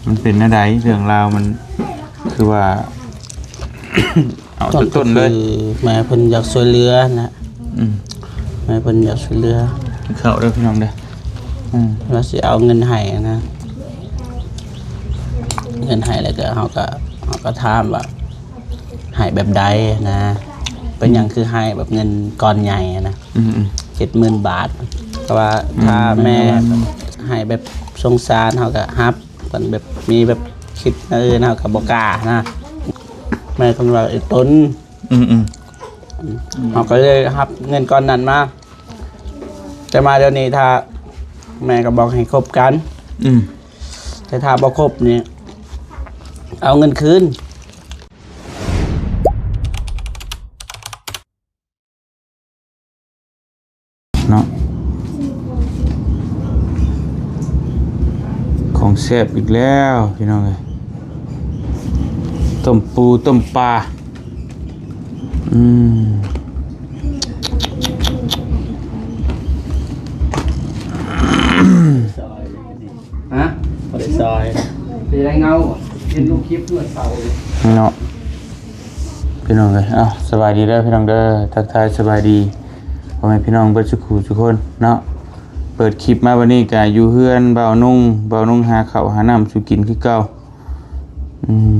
ມັນເປັນແນວໃດ ເລື່ອງລາວມັນຄືວ່າ ເອົາແຕ່ຕົ້ນເລີຍ. ແມ່ເພິ່ນຢາກຊ່ວຍເຫຼືອນະ. ອືມ ແມ່ເພິ່ນຢາກຊ່ວຍເຫຼືອ ເຂົ້າເດີພີ່ນ້ອງເດີ. ອືມ ວ່າຊິເອົາເງິນໃຫ້ນະ ເງິນໃຫ້ ແລ້ວກໍເຮົາກໍ ເຮົາກໍຖາມວ່າໃຫ້ແບບໃດນະ ເປັນຫຍັງຄືໃຫ້ແບບເງິນກ້ອນໃຫຍ່ນະ. ອືມໆ ເຈັດໝື່ນບາດ ແຕ່ວ່າ ອືມ ຖ້າແມ່ໃຫ້ແບບສົງສານ ເຮົາກໍຮັບ ເພິ່ນແບບມີແບບຄິດແນວອື່ນ ເຮົາກໍບໍ່ກ້ານະ. ແມ່ເພິ່ນວ່າເອີ ຕົ້ນ ອືມໆ ເຮົາກໍເລີຍຮັບເງິນກ້ອນນັ້ນມາ ແຕ່ມາດຽວນີ້ ຖ້າແມ່ກໍບອກໃຫ້ຄົບກັນ. ອືມ ແຕ່ຖ້າບໍ່ຄົບນີ້ ເອົາເງິນຄືນ. ເນາະ ຂອງແຊບອີກແລ້ວພີ່ນ້ອງເອີຍ ຕົ້ມປູ ຕົ້ມປາ. ອືມ ຮະ ບໍ່ໄດ້ຊອຍ ເປັນໄດ້ເງົາ ເຫັນລົງຄລິບເມື່ອເຊົ້າເນາະ ພີ່ນ້ອງເອີຍ. ເອົ້າ ສະບາຍດີເດີພີ່ນ້ອງເດີ ທັກທາຍສະບາຍດີພໍ່ແມ່ພີ່ນ້ອງເບິດສູ່ຄູ່ສູ່ຄົນເນາະ. ເປີດຄລິບມາບັດນີ້ກະຢູ່ເຮືອນບ່າວນຸ່ງ ບ່າວນຸ່ງຫາເຂົ້າຫານ້ຳສູ່ກິນຄືເກົ່າ. ອືມ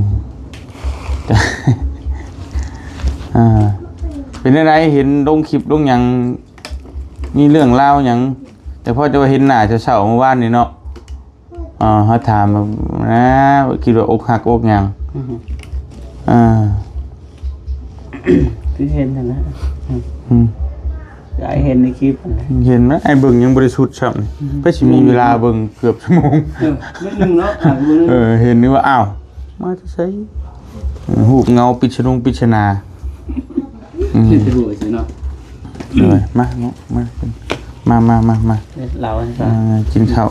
ອ່າ ເປັນແນວໃດ ເຫັນລົງຄລິບລົງຫຍັງ ມີເລື່ອງລາວຫຍັງ? ແຕ່ພໍຈະວ່າເຫັນໜ້າເຊົ້າໆມື້ວານນີ້ເນາະ ອ່າ ເຮົາຖາມແບບນະ ຄິດວ່າອົກຫັກອົກຫຍັງ? ອືຮຶ ອ່າ ຄືເຫັນຫັ້ນນະ ອືມ ອືມ ອ້າຍເຫັນໃນຄລິບຫັ້ນນະ ເຫັນນະ ອ້າຍເບິ່ງຍັງບໍ່ໄດ້ສຸດຊ້ຳ ອືຮຶ ໄປຊິມີເວລາເບິ່ງເກືອບຊົ່ວໂມງ ເອີ ໜ້ອຍໜຶ່ງເນາະ ອ່າ ເບິ່ງ ເອີ ເຫັນນີ້ວ່າ ອ້າວ ມາແຕ່ໃສ? ເອີ ຮູບເງົາປິດສະດົງປິດສະໜາ ອືມ ເຫັນແຕ່ຮູບຊື່ເນາະ ເອີ ມາເນາະ ມາ ມາ ມາ ມາ ມາ ເອີ ກິນເຂົ້າ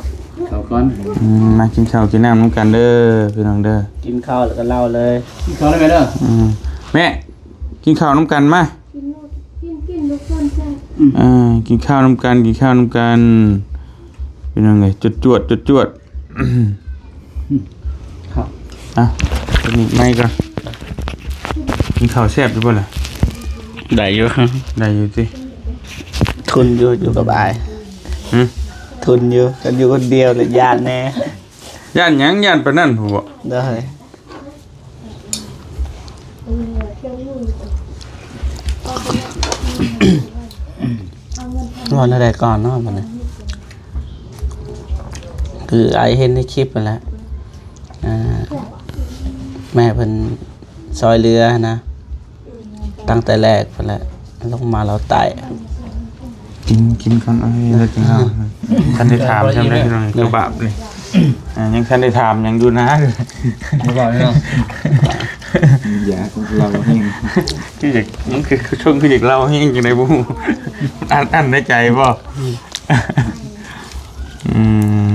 ເຂົ້າກ່ອນ ອືມ ມາກິນເຂົ້າກິນນ້ຳນຳກັນເດີພີ່ນ້ອງເດີ ກິນເຂົ້າແລ້ວກໍເລົ່າເລີຍ ກິນເຂົ້າແລ້ວແມ່ເດີ ອືມ ແມ່ ກິນເຂົ້ານຳກັນມາ ກິນ ກິນ ກິນ ລູກ ເອີ ກິນເຂົ້ານຳກັນ ກິນເຂົ້ານຳກັນ ພີ່ນ້ອງເອີຍ ຈວດໆ ຈວດໆ. ເຂົ້າ ອ່ະ ຕົວນີ້ໄມ້ກ່ອນ ກິນເຂົ້າແຊບຢູ່ບໍ່ລະ? ໄດ້ຢູ່ ໄດ້ຢູ່ຕິ? ທຸນຢູ່ ຢູ່ກັບອ້າຍ ຫື? ທຸນຢູ່ ຄັນຢູ່ຄົນດຽວລະຢ້ານແດ່ ຢ້ານຫຍັງ? ຢ້ານປານນັ້ນພຸ້ນບໍ? ໂດຍ ເວົ້າແນວໃດກ່ອນເນາະບັດນີ້ ຄືອ້າຍເຫັນໃນຄລິບຫັ້ນແຫຼະ ອ່າ ແມ່ເພິ່ນຊ່ອຍເຫຼືອນະ ຕັ້ງແຕ່ແລກພຸ້ນແຫຼະ ລົງມາລາວໃຕ້ ກິນ ກິນກ່ອນ ເອີຍ ແລ້ວຈຶ່ງເລົ່າ ທັນໄດ້ຖາມຊ້ຳເດ້ພີ່ນ້ອງ ກະບາບນີ້ ອ່າ ຍັງທັນໄດ້ຖາມຫຍັງຢູ່ນະ ບໍ່ເວົ້າເນາະ ຢາກເລົ່າແຮງ ຄືຢາກ ມັນຄື ຄືຊົງຄືຢາກເລົ່າແຮງຈັ່ງໃດບໍ່ຮູ້ ອັດ ອັດໃນໃຈບໍ່? ອື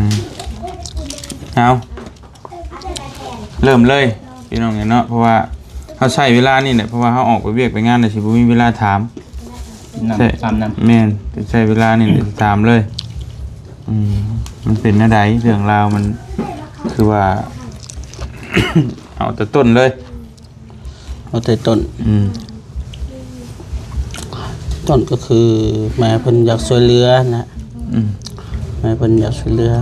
ມ ເອົາ ເລີ່ມເລີຍພີ່ນ້ອງເອີຍເນາະ ເພາະວ່າເຮົາໃຊ້ເວລານີ້ແຫຼະ ເພາະວ່າເຮົາອອກໄປວຽກໄປງານແລ້ວຊິບໍ່ມີເວລາຖາມ ນ້ຳ ໃຊ້ ຕາມນ້ຳ ແມ່ນ ໃຊ້ເວລານີ້ແຫຼະຖາມເລີຍ ອືມ ມັນເປັນແນວໃດ ເລື່ອງລາວມັນຄືວ່າ ເອົາແຕ່ຕົ້ນເລີຍ ເອົາແຕ່ຕົ້ນ ອືມ ຕົ້ນກໍຄືແມ່ເພິ່ນຢາກຊ່ວຍເຫຼືອນະ ອືມ ແມ່ເພິ່ນຢາກຊ່ວຍເຫຼືອ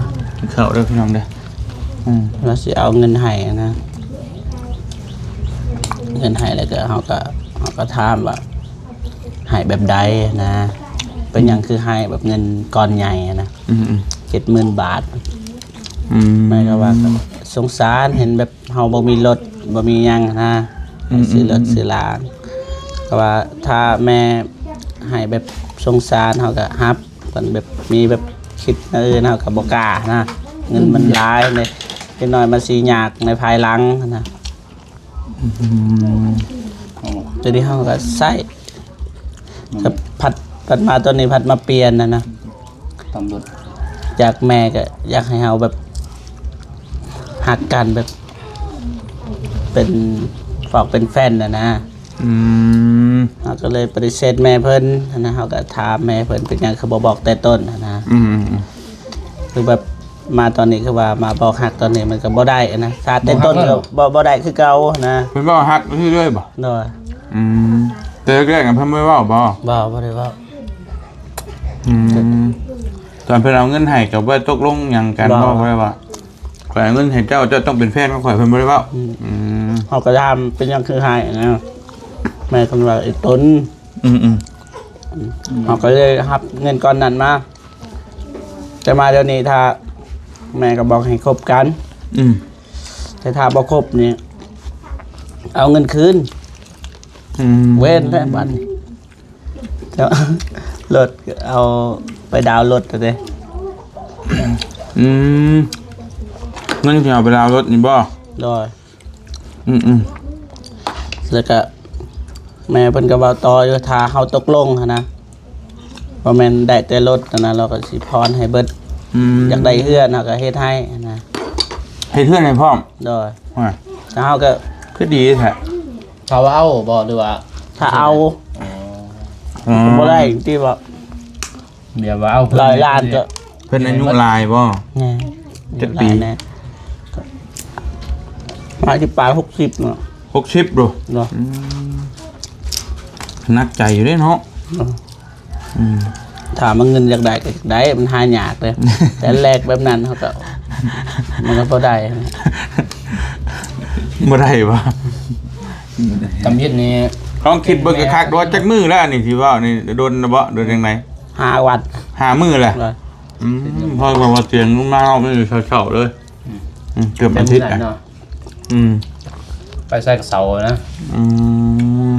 ເຂົ້າເດີພີ່ນ້ອງເດີ ອືມ ວ່າຊິເອົາເງິນໃຫ້ນະ ເງິນໃຫ້ ແລ້ວກໍເຮົາກໍ ເຮົາກໍຖາມວ່າໃຫ້ແບບໃດນະ ເປັນຫຍັງ ອືມ ຄືໃຫ້ແບບເງິນກ້ອນໃຫຍ່ນະ ອືມໆ ເຈັດໝື່ນບາດ ອືມ ແມ່ກໍວ່າ ອືມ ສົງສານ ເຫັນແບບ ເຮົາບໍ່ມີລົດ ບໍ່ມີຫຍັງນະ ອືມ ຊື້ລົດ ອືມ ຊື້ລາ ກໍວ່າຖ້າແມ່ໃຫ້ແບບສົງສານ ເຮົາກໍຮັບ ເພິ່ນແບບມີແບບຄິດແນວອື່ນ ເຮົາກໍບໍ່ກ້ານະ ເງິນມັນ ອືມ ຫຼາຍເດ້ ເດັກນ້ອຍມັນຊິຍາກໃນພາຍຫຼັງນະ ອືມ ໂຕນີ້ເຮົາກໍໃຊ້ ອືມ ກໍພັດ ພັດມາໂຕນີ້ ພັດມາປ່ຽນນະນະ ຕຳຫຼວດ ຈາກແມ່ກໍຢາກໃຫ້ເຮົາແບບ ຮັກກັນແບບ ເປັນຟອກເປັນແຟນນະນະ ອືມ ເຮົາກໍເລີຍປະຕິເສດແມ່ເພິ່ນນະ ເຮົາກໍຖາມແມ່ເພິ່ນ ເປັນຫຍັງຄືບໍ່ບອກແຕ່ຕົ້ນນະນະ ອືມ ຄືແບບ ມາຕອນນີ້ຄືວ່າມາບອກຮັກຕອນນີ້ມັນກໍບໍ່ໄດ້ນະ ຊາດແຕ່ຕົ້ນກໍບໍ່ ບໍ່ໄດ້ຄືເກົ່ານະ. ເພິ່ນເວົ້າຮັກຊື່ເລີຍບໍ່? ໂດຍ. ອືມ ແຕ່ແລກໆນະເພິ່ນບໍ່ໄດ້ເວົ້າບໍ່? ບໍ່ ບໍ່ໄດ້ເວົ້າ. ອືມ ຕອນເພິ່ນເອົາເງິນໃຫ້ກໍບໍ່ໄດ້ຕົກລົງຫຍັງກັນບໍ່? ບໍ່ ບໍ່ໄດ້ເວົ້າ. ຂ້ອຍເອົາເງິນໃຫ້ເຈົ້າ ເຈົ້າຕ້ອງເປັນແຟນຂອງຂ້ອຍ ເພິ່ນບໍ່ໄດ້ເວົ້າ. ອືມ ອືມ ເຮົາກໍຖາມເປັນຫຍັງຄືໃຫ້ນະ ແມ່ເພິ່ນວ່າອີຕົນ. ອືມໆ ເຮົາກໍເລີຍຮັບເງິນກ້ອນນັ້ນມາ ແຕ່ມາດຽວນີ້ຖ້າແມ່ກໍບອກໃຫ້ຄົບກັນ. ອືມ ແຕ່ຖ້າບໍ່ຄົບນີ້ເອົາເງິນຄືນ. ອືມ ເວນແລ້ວບັດນີ້ ລົດເອົາໄປດາວລົດເດ້. ອືມ ເງິນທີ່ເອົາໄປດາວລົດນີ້ບໍ່? ໂດຍ. ອືມໆ ແລ້ວກະແມ່ເພິ່ນກໍເວົ້າຕໍ່ຢູ່ ຖ້າເຮົາຕົກລົງຫັ້ນນະ ບໍ່ແມ່ນໄດ້ແຕ່ລົດຫັ້ນນະ ລາວກໍຊິຜ່ອນໃຫ້ເບິດ. ອືມ ຢາກໄດ້ເຮືອນເຮົາກໍເຮັດໃຫ້ຫັ້ນນະ. ເຮັດເຮືອນໃຫ້ພ້ອມ? ໂດຍ. ວ່າ ແລ້ວເຮົາກໍ ຄືດີແທ້. ຖ້າວ່າເອົາບໍ່ ຫຼືວ່າ ຖ້າເອົາ. ອໍ ບໍ່ໄດ້ຕິວ່າ ແບບວ່າເອົາເພິ່ນຫຼາຍລ້ານກໍ ເພິ່ນອາຍຸຫຼາຍບໍ່? ແມ່ນ. ຈັກປີ? ຫຼາຍແນ່ ຫ້າສິບປາຍ ຫົກສິບເນາະ. ຫົກສິບໂດ? ເນາະ. ອືມ ໜັກໃຈຢູ່ເດ້ເນາະ. ເນາະ. ອືມ ຖາມວ່າເງິນຢາກໄດ້ກໍຢາກໄດ້ ມັນຫາຍາກເດ້ ແຕ່ແລກແບບນັ້ນເຮົາກໍ ມັນກໍບໍ່ໄດ້. ບໍ່ໄດ້ບໍ່? ທຳອິດນີ້ ລອງຄິດເບິ່ງຄັກໆ ວ່າຈັກມື້ແລ້ວນີ້ທີ່ເວົ້ານີ້ ດົນແລ້ວບໍ່ ຫຼືຈັ່ງໃດ? ຫ້າວັນ ຫ້າມື້ແລ້ວ. ອືມ ເພາະວ່າວ່າຕຽງມາເຮົາໄປເຊົ້າໆເລີຍ. ອືມ ເກືອບອາທິດແລ້ວເນາະ. ອືມ ໄປໃສກໍເຊົານະ. ອືມ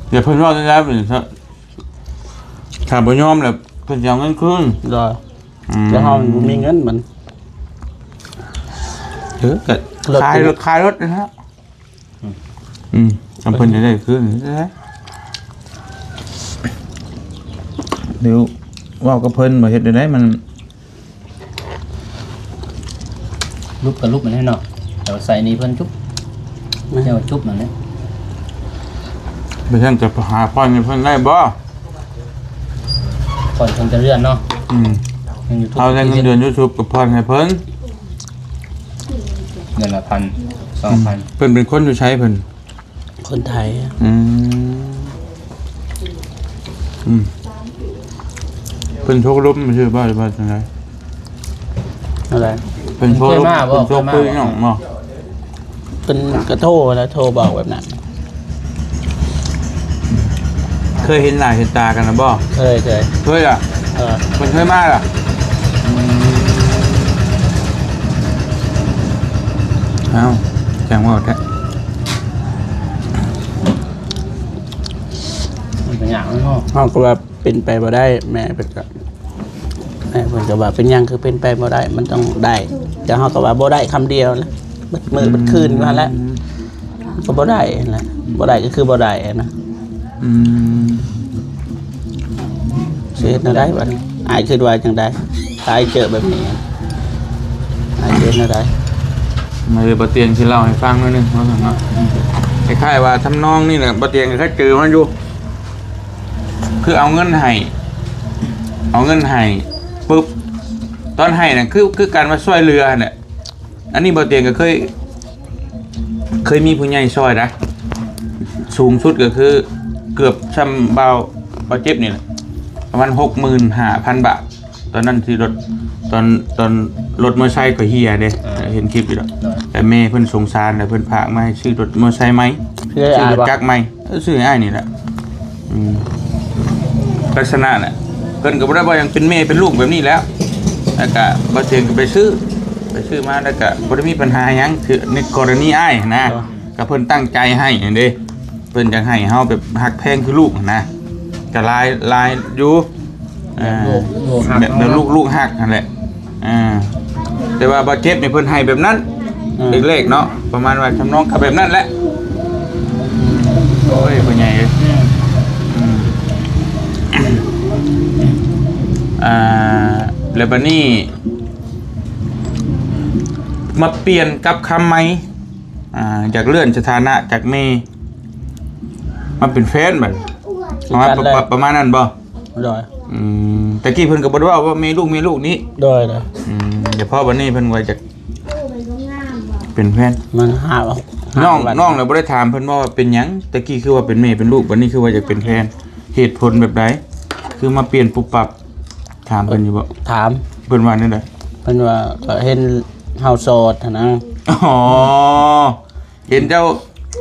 ແຕ່ເພິ່ນເວົ້າແນວໃດ ຖ້າບໍ່ຍອມແລ້ວເພິ່ນຊິເອົາເງິນຄືນ. ໂດຍ. ອືມ ແຕ່ເຮົາບໍ່ມີເງິນມັນ ເອີ ກໍຂາຍລົດ ຂາຍລົດນະ. ອືມ ອືມ ຄັນເພິ່ນຈະໄດ້ຄືນ ດຽວເວົ້າກັບເພິ່ນວ່າເຮັດແນວໃດມັນ ຫຼຸບກໍຫຼຸບມັນແຫຼະເນາະ ແຕ່ວ່າໃສ່ໜີ້ເພິ່ນຈຸບ ແມ່ນ ແລ້ວຈຸບນັ້ນແຫຼະ. ບໍ່ຊັ້ນຈະຫາຜ່ອນໃຫ້ເພິ່ນໄດ້ບໍ່? ຜ່ອນເພິ່ນຈະເລື່ອນເນາະ. ອືມ ເຮົາໄດ້ເງິນເດືອນຢູທູບກໍຜ່ອນໃຫ້ເພິ່ນ ເດືອນລະພັນ ສອງພັນ. ອືມ ເພິ່ນເປັນຄົນຢູ່ໃສເພິ່ນ? ຄົນໄທ. ອືມ ອືມ ເພິ່ນໂທລົມຊື່ບໍ່ ຫຼືວ່າຈັ່ງໃດ? ອັນໃດ? ເພິ່ນໂທລົມ ເພິ່ນເຄີຍມາບໍ່? ເພິ່ນໂທຄຸຍຫຍັງບໍ່? ເພິ່ນກໍໂທນະ ໂທບອກແບບນັ້ນ. ເຄີຍເຫັນໜ້າເຫັນຕາກັນນະບໍ່? ເຄີຍ ເຄີຍ. ເຄີຍລະ? ເອີ ເພິ່ນເຄີຍມາລະ? ອືມ ເອົ້າ ຈັ່ງເວົ້າແທ້. ມັນກໍຍາກເນາະ ເຮົາກໍວ່າເປັນໄປບໍ່ໄດ້ ແມ່ເພິ່ນກໍ ແມ່ເພິ່ນກໍວ່າ ເປັນຫຍັງຄືເປັນໄປບໍ່ໄດ້ ມັນຕ້ອງໄດ້ ແຕ່ເຮົາກໍວ່າບໍ່ໄດ້ຄຳດຽວນະ ເບິດມື້ເບິດຄືນຢູ່ຫັ້ນແຫຼະ. ອືມ ກໍບໍ່ໄດ້ຫັ້ນແຫຼະ ບໍ່ໄດ້ກໍຄືບໍ່ໄດ້ນະ. ອືມ ຊິເຮັດແນວໃດບັດນີ້? ອ້າຍຄິດວ່າຈັ່ງໃດ ຖ້າອ້າຍເຈີແບບນີ້ ອ້າຍຊິເຮັດແນວໃດ? ມາເລີຍ ບ່າວຕຽງຊິເລົ່າໃຫ້ຟັງໜ້ອຍໜຶ່ງເນາະ ເນາະ ຄ້າຍໆວ່າທຳນອງນີ້ແຫຼະ ບ່າວຕຽງກໍເຄີຍເຈີມາຢູ່ ຄືເອົາເງິນໃຫ້ ເອົາເງິນໃຫ້ປຶບ ຕອນໃຫ້ນະ ຄື ຄືການວ່າຊ່ວຍເຫຼືອຫັ້ນແຫຼະ. ອັນນີ້ບ່າວຕຽງກໍເຄີຍ ເຄີຍມີຜູ້ໃຫຍ່ຊ່ອຍນະ ສູງສຸດກໍຄືເກືອບຊ່ຳບ່າວ ບ່າວເຈັບນີ້ແຫຼະ ປະມານຫົກໝື່ນຫ້າພັນບາດ. ຕອນນັ້ນທີ່ລົດ ຕອນ ຕອນລົດມໍໄຊກໍເຫ່ຍເດ້ ເອີ ເຫັນຄລິບຢູ່ດອກ. ໂດຍ. ແຕ່ແມ່ເພິ່ນສົງສານ ແລ້ວເພິ່ນຝາກມາໃຫ້ຊື້ລົດມໍໄຊໃໝ່ ຊື້ລົດຈັກໃໝ່. ເອີ ຊື້ໃຫ້ອ້າຍນີ້ແຫຼະ. ອືມ ລັກສະນະແຫຼະ ເພິ່ນກໍບໍ່ໄດ້ວ່າຫຍັງ ເປັນແມ່ເປັນລູກແບບນີ້ແຫຼະ. ແລ້ວກະບ່າວຕຽງກໍໄປຊື້ ໄປຊື້ມາ ແລ້ວກະບໍ່ໄດ້ມີບັນຫາຫຍັງ ຄືໃນກໍລະນີອ້າຍຫັ້ນນະ. ໂດຍ. ກໍເພິ່ນຕັ້ງໃຈໃຫ້ຫັ້ນເດ້ ເພິ່ນຢາກໃຫ້ເຮົາແບບຮັກແພງຄືລູກຫັ້ນນະ ກໍຫຼາຍ ຫຼາຍຢູ່. ເອີ ແບບລູກ ລູກຮັກ ແບບ ແບບລູກ ເນາະ ລູກຮັກຫັ້ນແຫຼະ. ອ່າ ແຕ່ວ່າບ່າວເຈັບນີ້ເພິ່ນໃຫ້ແບບນັ້ນ ເອີ ເລັກໆເນາະ ປະມານວ່າທຳນອງກໍແບບນັ້ນແຫຼະ. ໂອ້ຍ ພໍ່ໃຫຍ່ເອີຍ. ອືມ ອືມ ອ່າ ແລ້ວບັດນີ້ມາປ່ຽນກັບຄຳໃໝ່ ອ່າ ຢາກເລື່ອນສະຖານະຈາກແມ່ມາເປັນແຟນບັດ ປະມານ ປະມານນັ້ນບໍ່? ໂດຍ. ອືມ ແຕ່ກີ້ເພິ່ນກໍບໍ່ໄດ້ເວົ້າວ່າແມ່ລູກ ແມ່ລູກນີ້ ໂດຍ ໂດຍ ອືມ ແຕ່ພໍບັດນີ້ເພິ່ນວ່າຈະເປັນແຟນ ມັນຫາ ນ້ອງ ຫາວັນ ນ້ອງລະບໍ່ໄດ້ຖາມເພິ່ນບໍ່ວ່າເປັນຫຍັງ? ແຕ່ກີ້ຄືວ່າເປັນແມ່ເປັນລູກ ບັດນີ້ຄືວ່າຈະເປັນແຟນ ເຫດຜົນແບບໃດ? ຄືມາປ່ຽນປຸບປັບ ຖາມເພິ່ນຢູ່ບໍ່? ຖາມ ເພິ່ນວ່າແນວໃດ? ເພິ່ນວ່າກໍເຫັນເຮົາໂສດຫັ້ນນະ ອໍ ເຫັນເຈົ້າ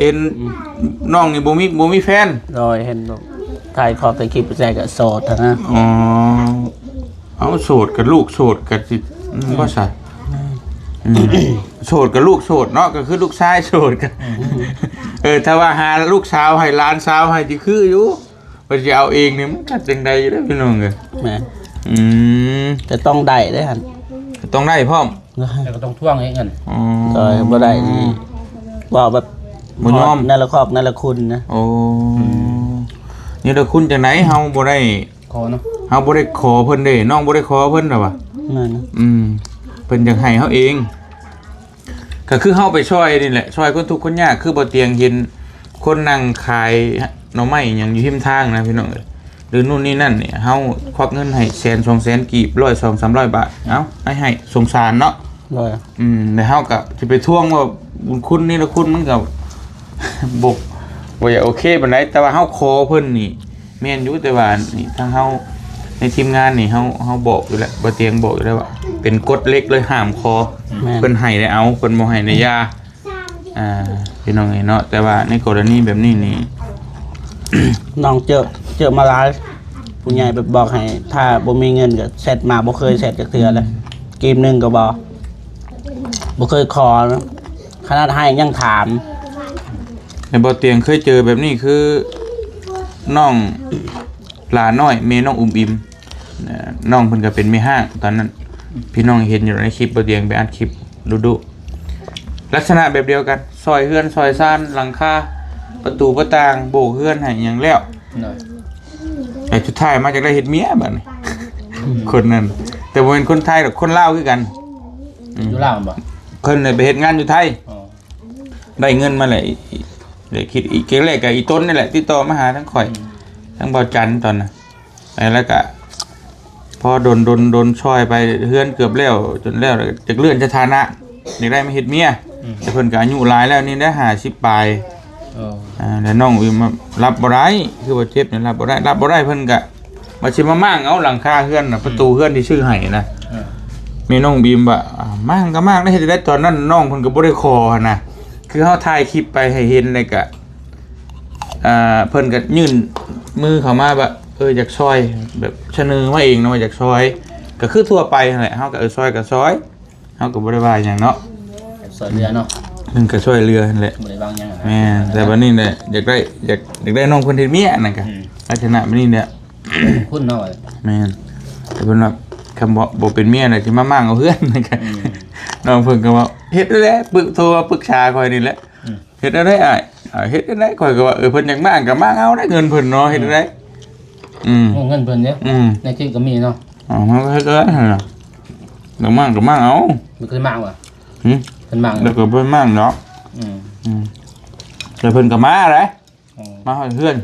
ເຫັນ ອືມ ນ້ອງນີ້ບໍ່ມີ ບໍ່ມີແຟນ ໂດຍ ເຫັນແບບຖ່າຍຂອບ ຖ່າຍຄລິບ ແຕ່ກໍໂສດຫັ້ນນະ ອໍ ເອົາ ໂສດກັບລູກໂສດກໍຊິ ອືມ ອືມ ບໍ່ຊະ ອືມ ໂສດກັບລູກໂສດເນາະ ກໍຄືລູກຊາຍໂສດກັນ ອືມ ເອີ ຖ້າວ່າຫາລູກສາວໃຫ້ ຫຼານສາວໃຫ້ ຊິຄືຢູ່ ວ່າຊິເອົາເອງນີ້ ມັນກໍຈັ່ງໃດຢູ່ເດ້ພີ່ນ້ອງເອີຍ ແມ່ນ ອືມ ແຕ່ຕ້ອງໄດ້ເດ້ຫັ້ນ ຕ້ອງໄດ້ພ້ອມ ແລ້ວກໍຕ້ອງທວງໃຫ້ເງິນ ອໍ ໂດຍ ບໍ່ໄດ້ນີ້ ເວົ້າແບບ ບໍ່ຍອມ ແນລະຄອບແນລະຄຸນນະ ໂອ້ ອືມ ແນລະຄຸນຈັ່ງໃດ ເຮົາບໍ່ໄດ້ຂໍເນາະ ເຮົາບໍ່ໄດ້ຂໍເພິ່ນເດ້ ນ້ອງບໍ່ໄດ້ຂໍເພິ່ນນະວ່າ ນັ້ນນະ ອືມ ເພິ່ນຢາກໃຫ້ເຮົາເອງ ກໍຄືເຮົາໄປຊ່ອຍນີ້ແຫຼະ ຊ່ອຍຄົນທຸກຄົນຍາກ ຄືບໍ່ຕຽງເຫັນຄົນນັ່ງຂາຍໜໍ່ໄມ້ຫຍັງຢູ່ຮິມທາງນະພີ່ນ້ອງເອີຍ ຫຼື ນູ້ນນີ້ນັ້ນນີ້ ເຮົາຄວັກເງິນໃຫ້ແສນສອງແສນກີບ ຮ້ອຍ ສອງສາມຮ້ອຍບາດ ເອົາ ໃຫ້ ໃຫ້ ສົງສານເນາະ ໂດຍ ອືມ ແລ້ວເຮົາກໍຊິໄປທວງວ່າບຸນຄຸນນີ້ລະຄຸນ ມັນກໍບໍ່ ບໍ່ຢາກໂອເຄປານໃດ ແຕ່ວ່າເຮົາຂໍເພິ່ນນີ້ ແມ່ນຢູ່ ແຕ່ວ່ານີ້ທາງເຮົາໃນທີມງານນີ້ ເຮົາ ເຮົາບອກຢູ່ແລ້ວ ບໍ່ຕຽງບອກຢູ່ແລ້ວວ່າເປັນກົດເຫຼັກເລີຍ ຫ້າມຂໍ ແມ່ນ ເພິ່ນໃຫ້ໄດ້ເອົາ ເພິ່ນບໍ່ໃຫ້ໄດ້ຢ່າ ອ່າ ພີ່ນ້ອງເອີຍເນາະ ແຕ່ວ່າໃນກໍລະນີແບບນີ້ນີ້ ນ້ອງເຈີ ເຈີມາຫຼາຍ ຜູ້ໃຫຍ່ແບບບອກໃຫ້ ຖ້າບໍ່ມີເງິນກໍແຊັດມາ ບໍ່ເຄີຍແຊັດຈັກເທື່ອເລີຍ ອືມ ກີບໜຶ່ງກໍບໍ່ ບໍ່ເຄີຍຂໍ ຂະໜາດໃຫ້ຍັງຖາມ ແຕ່ບໍ່ຕຽງເຄີຍເຈີແບບນີ້ ຄືນ້ອງຫຼ້ານ້ອຍ ແມ່ນ້ອງອຸ້ມອີ່ມ ເອີ ນ້ອງເພິ່ນກໍເປັນແມ່ຮ້າງຕອນນັ້ນ ພີ່ນ້ອງເຫັນຢູ່ໃນຄລິບ ບໍ່ຕຽງໄປອັດຄລິບດຸໆ ລັກສະນະແບບດຽວກັນ ຊ່ອຍເຮືອນຊ່ອຍຊານ ຫຼັງຄາ ປະຕູປະຕ່າງ ໂບກເຮືອນໃຫ້ຫຍັງແລ້ວ ໂດຍ ແຕ່ສຸດທ້າຍມາຈາກໄດ້ເຮັດເມຍບັດນີ້ ອືມ ຄົນນັ້ນ ແຕ່ບໍ່ແມ່ນຄົນໄທດອກ ຄົນລາວຄືກັນ ອືມ ຢູ່ລາວແມ່ນບໍ່? ເພິ່ນໄດ້ໄປເຮັດງານຢູ່ໄທ ອໍ ໄດ້ເງິນມາແລ້ວ ໄດ້ຄິດອີກ ແລກກໍອີຕົນນີ້ແຫຼະ ຕິດຕໍ່ມາຫາທາງຂ້ອຍ ອືມ ທາງບ່າວຈັນຕອນນັ້ນ ແລ້ວກໍພໍດົນໆໆ ຊ່ອຍໄປ ເຮືອນເກືອບແລ້ວ ຈົນແລ້ວ ແລ້ວກໍຈະເລື່ອນສະຖານະ ຢາກໄດ້ມາເຮັດເມຍ ອືມ ແຕ່ເພິ່ນກໍອາຍຸຫຼາຍແລ້ວ ນີ້ໄດ້ຫ້າສິບປາຍ ເອີ ອ່າ ແລ້ວນ້ອງອີ່ມວ່າ ຮັບບໍ່ໄດ້ ຄືວ່າເຈັບນີ້ ຮັບບໍ່ໄດ້ ຮັບບໍ່ໄດ້ ເພິ່ນກໍວ່າຊິມາມ້າງເອົາຫຼັງຄາເຮືອນນະ ອືມ ປະຕູເຮືອນທີ່ຊື້ໃຫ້ນະ ເອີ ແມ່ນ້ອງບີມວ່າ ອ່າ ມ້າງກໍມ້າງໄດ້ ເຮັດໄດ້ ຕອນນັ້ນນ້ອງເພິ່ນກໍບໍ່ໄດ້ຂໍຫັ້ນນະ ຄືເຮົາຖ່າຍຄລິບໄປໃຫ້ເຫັນ ແລ້ວກໍ ອ່າ ເພິ່ນກໍຍື່ນມືເຂົ້າມາວ່າ ເອີ ຢາກຊ່ອຍ ແບບສະເໜີມາເອງເນາະວ່າຢາກຊ່ອຍ ກໍຄືທົ່ວໄປຫັ້ນແຫຼະ ເຮົາກໍ ເອີ ຊ່ອຍກໍຊ່ອຍ ເຮົາກໍບໍ່ໄດ້ວ່າຫຍັງເນາະ ຊ່ອຍເຫຼືອເນາະ ເພິ່ນກໍຊ່ອຍເຫຼືອຫັ້ນແຫຼະ ບໍ່ໄດ້ຫວັງຫຍັງຫັ້ນນະ ແມ່ນ ແຕ່ບັດນີ້ແຫຼະ ຢາກໄດ້ ຢາກ ຢາກໄດ້ນ້ອງເພິ່ນເຮັດເມຍນັ້ນກະ ອືມ ລັກສະນະແບບນີ້ແຫຼະ ຄຸນເນາະ ແມ່ນ ແຕ່ເພິ່ນວ່າ ຄັນບໍ່ ບໍ່ເປັນເມຍແລ້ວຊິມາມ້າງເອົາເຮືອນນັ້ນກະ ອືມ ນ້ອງເພິ່ນກໍວ່າ ເຮັດແລ້ວ ປຶກ ໂທມາປຶກສາຂ້ອຍນີ້ແຫຼະ ອືມ ເຮັດແນວໃດອ້າຍ? ເຮັດແນວໃດ? ຂ້ອຍກໍວ່າ ເອີ ເພິ່ນຢາກມ້າງກໍມ້າງເອົາໄດ໋ ເງິນເພິ່ນເນາະ ເຮັດແນວໃດ? ອືມ ໂອ້ ເງິນເພິ່ນເດ້ ອືມ ໃນຄລິບກໍມີເນາະ ເອົາ ມັນກໍເຮັດໄດ້ຫັ້ນນະ ຢາກມ້າງກໍມ້າງເອົາ ມັນເຄີຍມ້າງບໍ່? ຫື? ເພິ່ນມ້າງ ແລ້ວກໍບໍ່ມ້າງດອກ ອືມ ອືມ ແຕ່ເພິ່ນກໍມາໄດ໋ ອໍ ມາຮອດເຮືອນ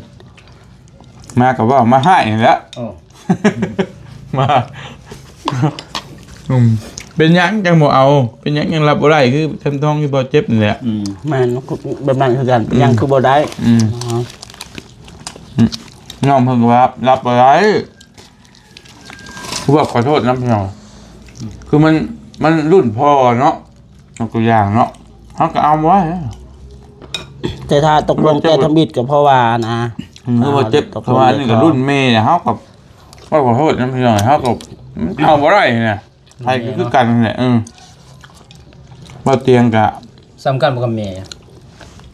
ມາກໍເວົ້າມາຮ້າຍນີ້ແຫຼະ ໂອ້ ມາ ອືມ ເປັນຫຍັງຈັ່ງບໍ່ເອົາ? ເປັນຫຍັງຈັ່ງຮັບບໍ່ໄດ້? ຄືແຄມທອງທີ່ບໍ່ເຈັບນີ້ແຫຼະ ອືມ ແມ່ນ ແບບນັ້ນຄືກັນ ເປັນຫຍັງ ອືມ ຄືບໍ່ໄດ້? ອືມ ອໍ ອືມ ນ້ອງເພິ່ນກໍວ່າຮັບບໍ່ໄດ້ ຄືວ່າຂໍໂທດນຳພີ່ນ້ອງ ຄືມັນ ມັນລຸ້ນພໍ່ເນາະ ຍົກຕົວຢ່າງເນາະ ເຮົາກໍເອົາບໍ່ໄດ້ ແຕ່ຖ້າຕົກລົງແຕ່ທຳອິດກໍເພາະວ່ານະ ອືມ ຄືວ່າເຈັບ ເພາະວ່າອັນນີ້ກໍລຸ້ນແມ່ ເຮົາກໍ ເຮົາກໍ ເຮົາກໍ ເຮົາກໍ ເຮົາບໍ່ໄດ້ນະ ໃຜກໍຄືກັນແຫຼະ ເອີ ບໍ່ຕຽງກະ ສ່ຳກັນບໍ່ກັບແມ່?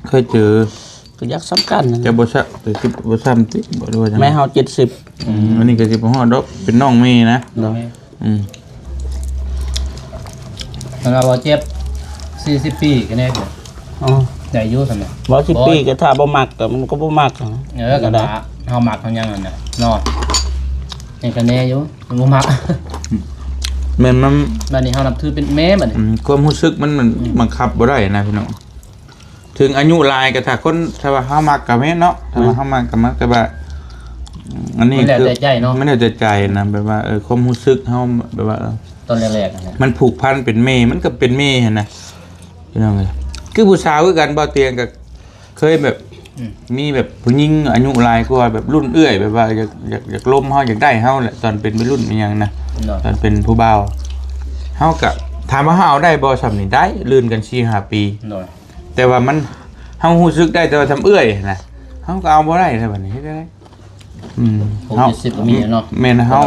ເຄີຍເຈີ ກໍຢາກສ່ຳກັນ ຈະບໍ່ຊະ ແຕ່ຊິບໍ່ສ່ຳຕິ ບໍ່ ຫຼືວ່າຈັ່ງໃດ? ແມ່ເຮົາເຈັດສິບ ອືມ ອັນນີ້ກໍຊິບໍ່ຮອດດອກ ເປັນນ້ອງແມ່ນະ ນ້ອງແມ່ ອືມ ຄັນວ່າບໍ່ເຈັບ ສີ່ສິບປີກໍແນ່ ອໍ ໄດ້ຢູ່ຊັ້ນນະ ບໍ່ ສິບປີກໍຖ້າບໍ່ມັກກໍມັນກໍບໍ່ມັກ ເອີ ກໍໄດ້ ເຮົາມັກເຮົາຍັງຫັ້ນນະເນາະ ຍັງກະແນ່ຢູ່ ບໍ່ມັກ ແມ່ນມັນ ບັດນີ້ເຮົານັບຖືເປັນແມ່ບັດນີ້ ອືມ ຄວາມຮູ້ສຶກມັນ ມັນ ອືມ ບັງຄັບບໍ່ໄດ້ນະພີ່ນ້ອງ ເຖິງອາຍຸຫຼາຍກໍຖ້າຄົນ ຖ້າວ່າເຮົາມັກກໍແມ່ນເນາະ ຖ້າວ່າ ແມ່ນ ເຮົາມັກກໍມັກ ແຕ່ວ່າ ອັນນີ້ ມັນແລ້ວແຕ່ໃຈເນາະ ຄື ມັນແລ້ວແຕ່ໃຈນະ ແບບວ່າ ເອີ ຄວາມຮູ້ສຶກເຮົາ ແບບວ່າ ເອີ ຕອນແລກໆ ຫັ້ນນະ ມັນຜູກພັນເປັນແມ່ ມັນກໍເປັນແມ່ຫັ້ນນະ ພີ່ນ້ອງເອີຍ. ຄືຜູ້ສາວຄືກັນ ບ່າວຕຽງກໍເຄີຍແບບ ອືມ ມີແບບຜູ້ຍິງອາຍຸຫຼາຍກວ່າ ແບບລຸ້ນເອື້ອຍ ແບບວ່າຢາກ ຢາກ ຢາກລົມເຮົາ ຢາກໄດ້ເຮົາແຫຼະ ຕອນເປັນໄວລຸ້ນອີ່ຫຍັງນະ ເນາະ ຕອນເປັນຜູ້ບ່າວ ເຮົາກໍ ຖາມວ່າເຮົາເອົາໄດ້ບໍ່ຊ່ຳນີ້? ໄດ້ ລື່ນກັນສີ່ຫ້າປີ ໂດຍ ແຕ່ວ່າມັນ ເຮົາຮູ້ສຶກໄດ້ແຕ່ວ່າຊ່ຳເອື້ອຍນະ ເຮົາກໍເອົາບໍ່ໄດ້ແລ້ວ ບັດນີ້ເຮັດຈັ່ງໃດ? ອືມ ຫົກເຈັດສິບກໍມີແລ້ວເນາະ ແມ່ນ ເຮົາ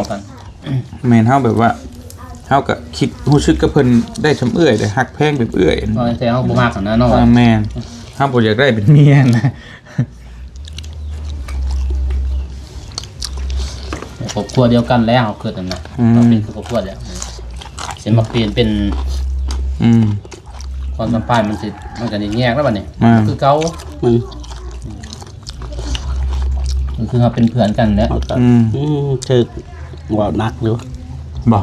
ແມ່ນ ເຮົາແບບວ່າ ເຮົາກໍຄິດຮູ້ສຶກກັບເພິ່ນໄດ້ຊ່ຳເອື້ອຍ ໄດ້ຮັກແພງແບບເອື້ອຍ ເອີ ແຕ່ເຮົາບໍ່ມັກຫັ້ນນະເນາະ ເອີ ແມ່ນ ເຮົາບໍ່ຢາກໄດ້ເປັນເມຍນະ. ຄອບຄົວດຽວກັນແລ້ວ ເຮົາຄິດຫັ້ນນະ ອືມ ເຮົາເປັນຄືຄອບຄົວແລ້ວ ຊິມາປ່ຽນເປັນ ອືມ ຄວາມສຳພັນມັນຊິ ມັນກໍແຍກແລ້ວບັດນີ້ ອ່າ ຄືເກົ່າ ມັນ ກໍຄືເຮົາເປັນເພື່ອນກັນແຫຼະ ອືມ ອືມ ຖືກເວົ້າໜັກຢູ່ ບໍ່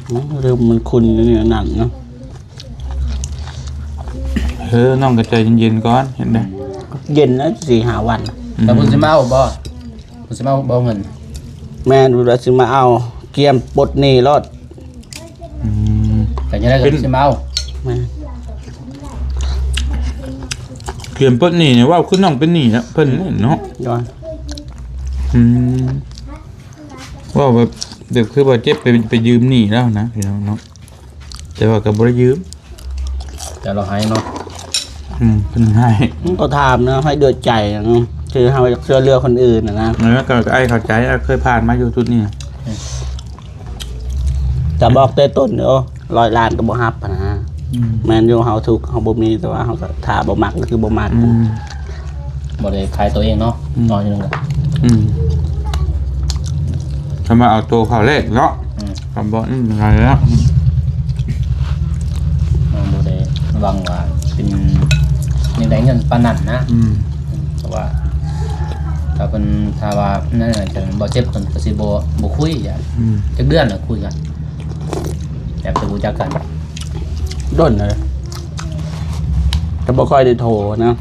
ອືມ ຫຼືມັນຂຸ້ນຢູ່ໃນນັ້ນເນາະ. ເອີ ນ້ອງກໍໃຈເຢັນໆກ່ອນ ເຫັນໄດ໋ ເຢັນນະ ສີ່ຫ້າວັນ ອືມ ແລ້ວເພິ່ນຊິມາເອົາບໍ່? ເພິ່ນຊິມາເອົາບໍ່ເງິນ? ແມ່ນ ເພິ່ນວ່າຊິມາເອົາ ກຽມປົດໜີ້ໂລດ ອືມ ເປັນຈັ່ງໃດກໍຊິມາເອົາ ແມ່ນ ກຽມປົດໜີ້ນີ້ ເວົ້າຄືນ້ອງເປັນໜີ້ນະ ເພິ່ນເນາະ ໂດຍ ອືມ ເວົ້າແບບ ແບບຄືວ່າເຈັບໄປ ໄປຢືມໜີ້ແລ້ວນະ ພີ່ນ້ອງເນາະ. ແຕ່ວ່າກໍບໍ່ໄດ້ຢືມ ແຕ່ລາວໃຫ້ເນາະ ອືມ ເພິ່ນໃຫ້ ມັນກໍຖາມນະ ໃຫ້ດ້ວຍໃຈນະ ຄືເຮົາຢາກຊ່ວຍເຫຼືອຄົນອື່ນນະ ເອີ ກໍ ກໍອ້າຍເຂົ້າໃຈ ອ້າຍເຄີຍຜ່ານມາຢູ່ຈຸດນີ້ ອືມ ແຕ່ບອກແຕ່ຕົ້ນ ໂອ້ ຮ້ອຍລ້ານກໍບໍ່ຮັບຫັ້ນນະ ອືມ ແມ່ນຢູ່ ເຮົາທຸກ ເຮົາບໍ່ມີ ແຕ່ວ່າເຮົາກໍ ຖ້າບໍ່ມັກກໍຄືບໍ່ມັກ ອືມ ບໍ່ໄດ້ຂາຍຕົວເອງເນາະ ອືມ ນ້ອຍໜຶ່ງກໍ ອືມ ຄຳວ່າເອົາໂຕເຂົ້າແລກເນາະ ອືມ ຄຳບໍ່ ອືມ ນັ້ນແຫຼະ ເຮົາບໍ່ໄດ້ຫວັງວ່າເປັນ ຢາກໄດ້ເງິນປານນັ້ນນະ ອືມ ເພາະວ່າຖ້າເພິ່ນ ຖ້າວ່ານັ້ນນະ ຈະບໍ່ເຈັບ ເພິ່ນກໍຊິບໍ່ ບໍ່ຄຸຍ ອືມ ຈັກເດືອນລະຄຸຍກັນ ແບບຈະຮູ້ຈັກກັນ ດົນເລີຍ ແຕ່ບໍ່ຄ່ອຍໄດ້ໂທນະ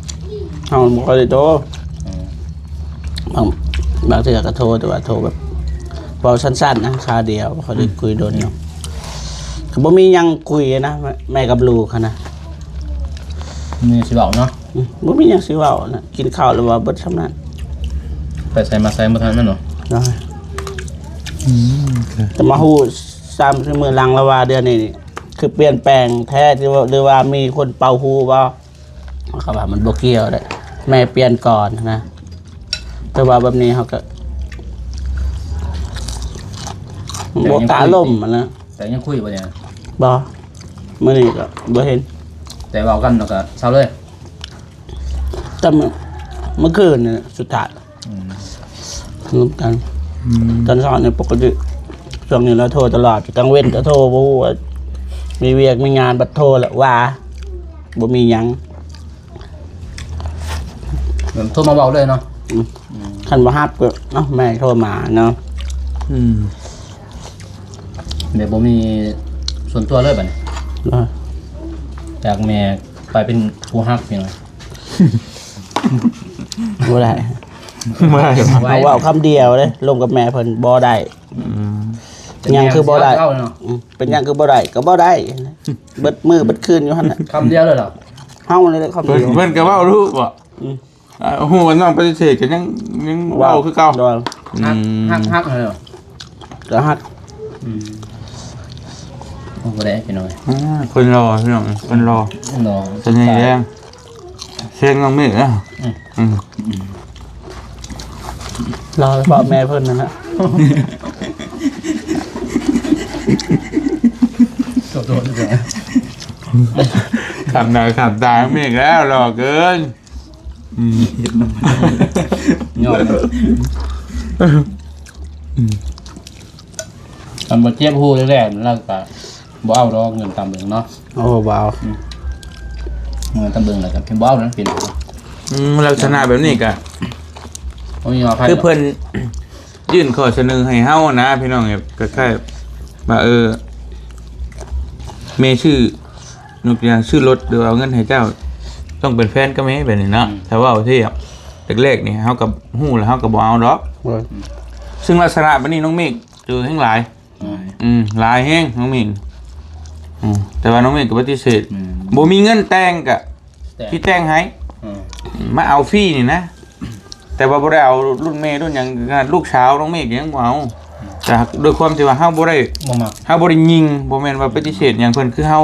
ເຮົາບໍ່ຄ່ອຍໄດ້ໂທ ອືມ ບາງ ບາງເທື່ອກໍໂທ ແຕ່ວ່າໂທແບບເວົ້າສັ້ນໆນະ ຄາວດຽວ ບໍ່ຄ່ອຍໄດ້ ອືມ ຄຸຍດົນເນາະ ກໍບໍ່ມີຫຍັງຄຸຍນະ ແມ່ ແມ່ກັບລູກຫັ້ນນະ ມີຊິເວົ້າເນາະ ອືມ ບໍ່ມີຫຍັງຊິເວົ້ານະ ກິນເຂົ້າແລ້ວເວົ້າເບິດສ່ຳນັ້ນ ໄປໃສມາໃສບໍ່ທັນແມ່ນບໍ່ ອືມ ແຕ່ມາຮູ້ສາມສີ່ມື້ຫຼັງລະວ່າ ເດືອນນີ້ຄືປ່ຽນແປງແທ້ ຫຼືວ່າ ຫຼືວ່າມີຄົນເປົ່າຫູບໍ່? ເຂົາວ່າມັນບໍ່ກ່ຽວເດ້ ແມ່ປ່ຽນກ່ອນນະ ແຕ່ວ່າແບບນີ້ເຮົາກໍ ແຕ່ຍັງຄຸຍ ບໍ່ກ້າລົມຫັ້ນນະ ແຕ່ຍັງຄຸຍບໍ່ນີ້ ບໍ່ ມື້ນີ້ກໍບໍ່ເຫັນ ແຕ່ເວົ້າກັນແລ້ວກໍເຊົາເລີຍ ແຕ່ມື້ ມື້ຄືນນີ້ສຸດທ້າຍ ອືມ ລົມກັນ ອືມ ຕອນເຊົ້ານີ້ປົກກະຕິ ຊ່ວງນີ້ລາວໂທຕະຫຼອດ ກາງເວັນກໍໂທ ບໍ່ຮູ້ວ່າມີວຽກມີງານ ບັດໂທແລ້ວວ່າບໍ່ມີຫຍັງ ໂທມາເວົ້າເລີຍເນາະ ອືມ ອືມ ຄັນບໍ່ຮັບກໍ ເອົ້າ ແມ່ໂທມາເນາະ ອືມ ແບບບໍ່ມີສ່ວນຕົວເລີຍບັດນີ້ ຈາກແມ່ກາຍເປັນຜູ້ຮັກ ພີ່ນ້ອງ ບໍ່ໄດ້ ບໍ່ໄດ້ ເວົ້າຄຳດຽວເດ້ ລົມກັບແມ່ເພິ່ນບໍ່ໄດ້ ອືມ ຫຍັງຄືບໍ່ໄດ້ ອືມ ເປັນຫຍັງຄືບໍ່ໄດ້ ກໍບໍ່ໄດ້ ເບິດມື້ເບິດຄືນຢູ່ຫັ້ນແຫຼະ ຄຳດຽວເລີຍເນາະ ເຮົານີ້ແຫຼະຄຳດຽວ ເພິ່ນ ເພິ່ນກໍເວົ້າຮູ້ບໍ່ ອືມ ອ່າ ຮູ້ວ່ານ້ອງປະຕິເສດກໍຍັງ ຍັງເວົ້າ ເວົ້າຄືເກົ່າ ໂດຍ ອືມ ຮັກ ຮັກ ຮັກເລີຍ ກໍຮັກ ອືມ ໂອ້ ບໍ່ໄດ້ພີ່ນ້ອງ ອ່າ ຄົນຫຼໍ່ພີ່ນ້ອງ ຄົນຫຼໍ່ ຫຼໍ່ ສະເໜ່ແຮງ ແຊງນ້ອງເມກເນາະ ອືມ ອືມ ລາວບອກແມ່ເພິ່ນນັ້ນນະ ຂາມໜ້າຂາມຕາເມກແລ້ວ ຫຼໍ່ເກີນ ອືມ ເຮັດນຳ ຍອມ ອືມ ຄັນບໍ່ເຈັບຫູແທ້ໆ ລາວກໍບໍ່ເອົາດອກເງິນຕາມເບິ່ງເນາະ ໂອ້ ບໍ່ເອົາ ອືມ ເງິນຕາມເບິ່ງແລ້ວກໍບໍ່ເອົານັ້ນເປັນ ອືມ ລັກສະນະແບບນີ້ກໍ ບໍ່ມີວ່າໃຜ ຄືເພິ່ນ ຍື່ນຂໍ້ສະເໜີໃຫ້ເຮົານະ ພີ່ນ້ອງ ແບບຄ້າຍໆວ່າ ເອີ ແມ່ຊື້ ຍົກຕົວຢ່າງຊື້ລົດ ຫຼືວ່າເອົາເງິນໃຫ້ເຈົ້າ ຕ້ອງເປັນແຟນກັບແມ່ແບບນີ້ເນາະ ອືມ ຖ້າເວົ້າທີ່ ແລກໆນີ້ ເຮົາກໍຮູ້ແລ້ວ ເຮົາກໍບໍ່ເອົາດອກ. ໂດຍ ຊຶ່ງລັກສະນະແບບນີ້ນ້ອງເມກເຈີແຮງຫຼາຍ. ຫຼາຍ ອືມ ຫຼາຍແຮງນ້ອງເມກ. ອືມ ແຕ່ວ່ານ້ອງເມກກໍປະຕິເສດ. ແມ່ນ ບໍ່ມີເງິນແຕ່ງກໍ ແຕ່ງ ຊິແຕ່ງໃຫ້. ອືມ ມາເອົາຟຣີນີ້ນະ. ແຕ່ວ່າບໍ່ໄດ້ເອົາລຸ້ນແມ່ລຸ້ນຫຍັງ ຂະໜາດລູກສາວນ້ອງເມກຍັງບໍ່ເອົາ. ອືມ ແຕ່ດ້ວຍຄວາມທີ່ວ່າເຮົາບໍ່ໄດ້ ບໍ່ມັກ ເຮົາບໍ່ໄດ້ຍິງ ບໍ່ແມ່ນວ່າປະຕິເສດຫຍັງເພິ່ນ. ຄືເຮົາ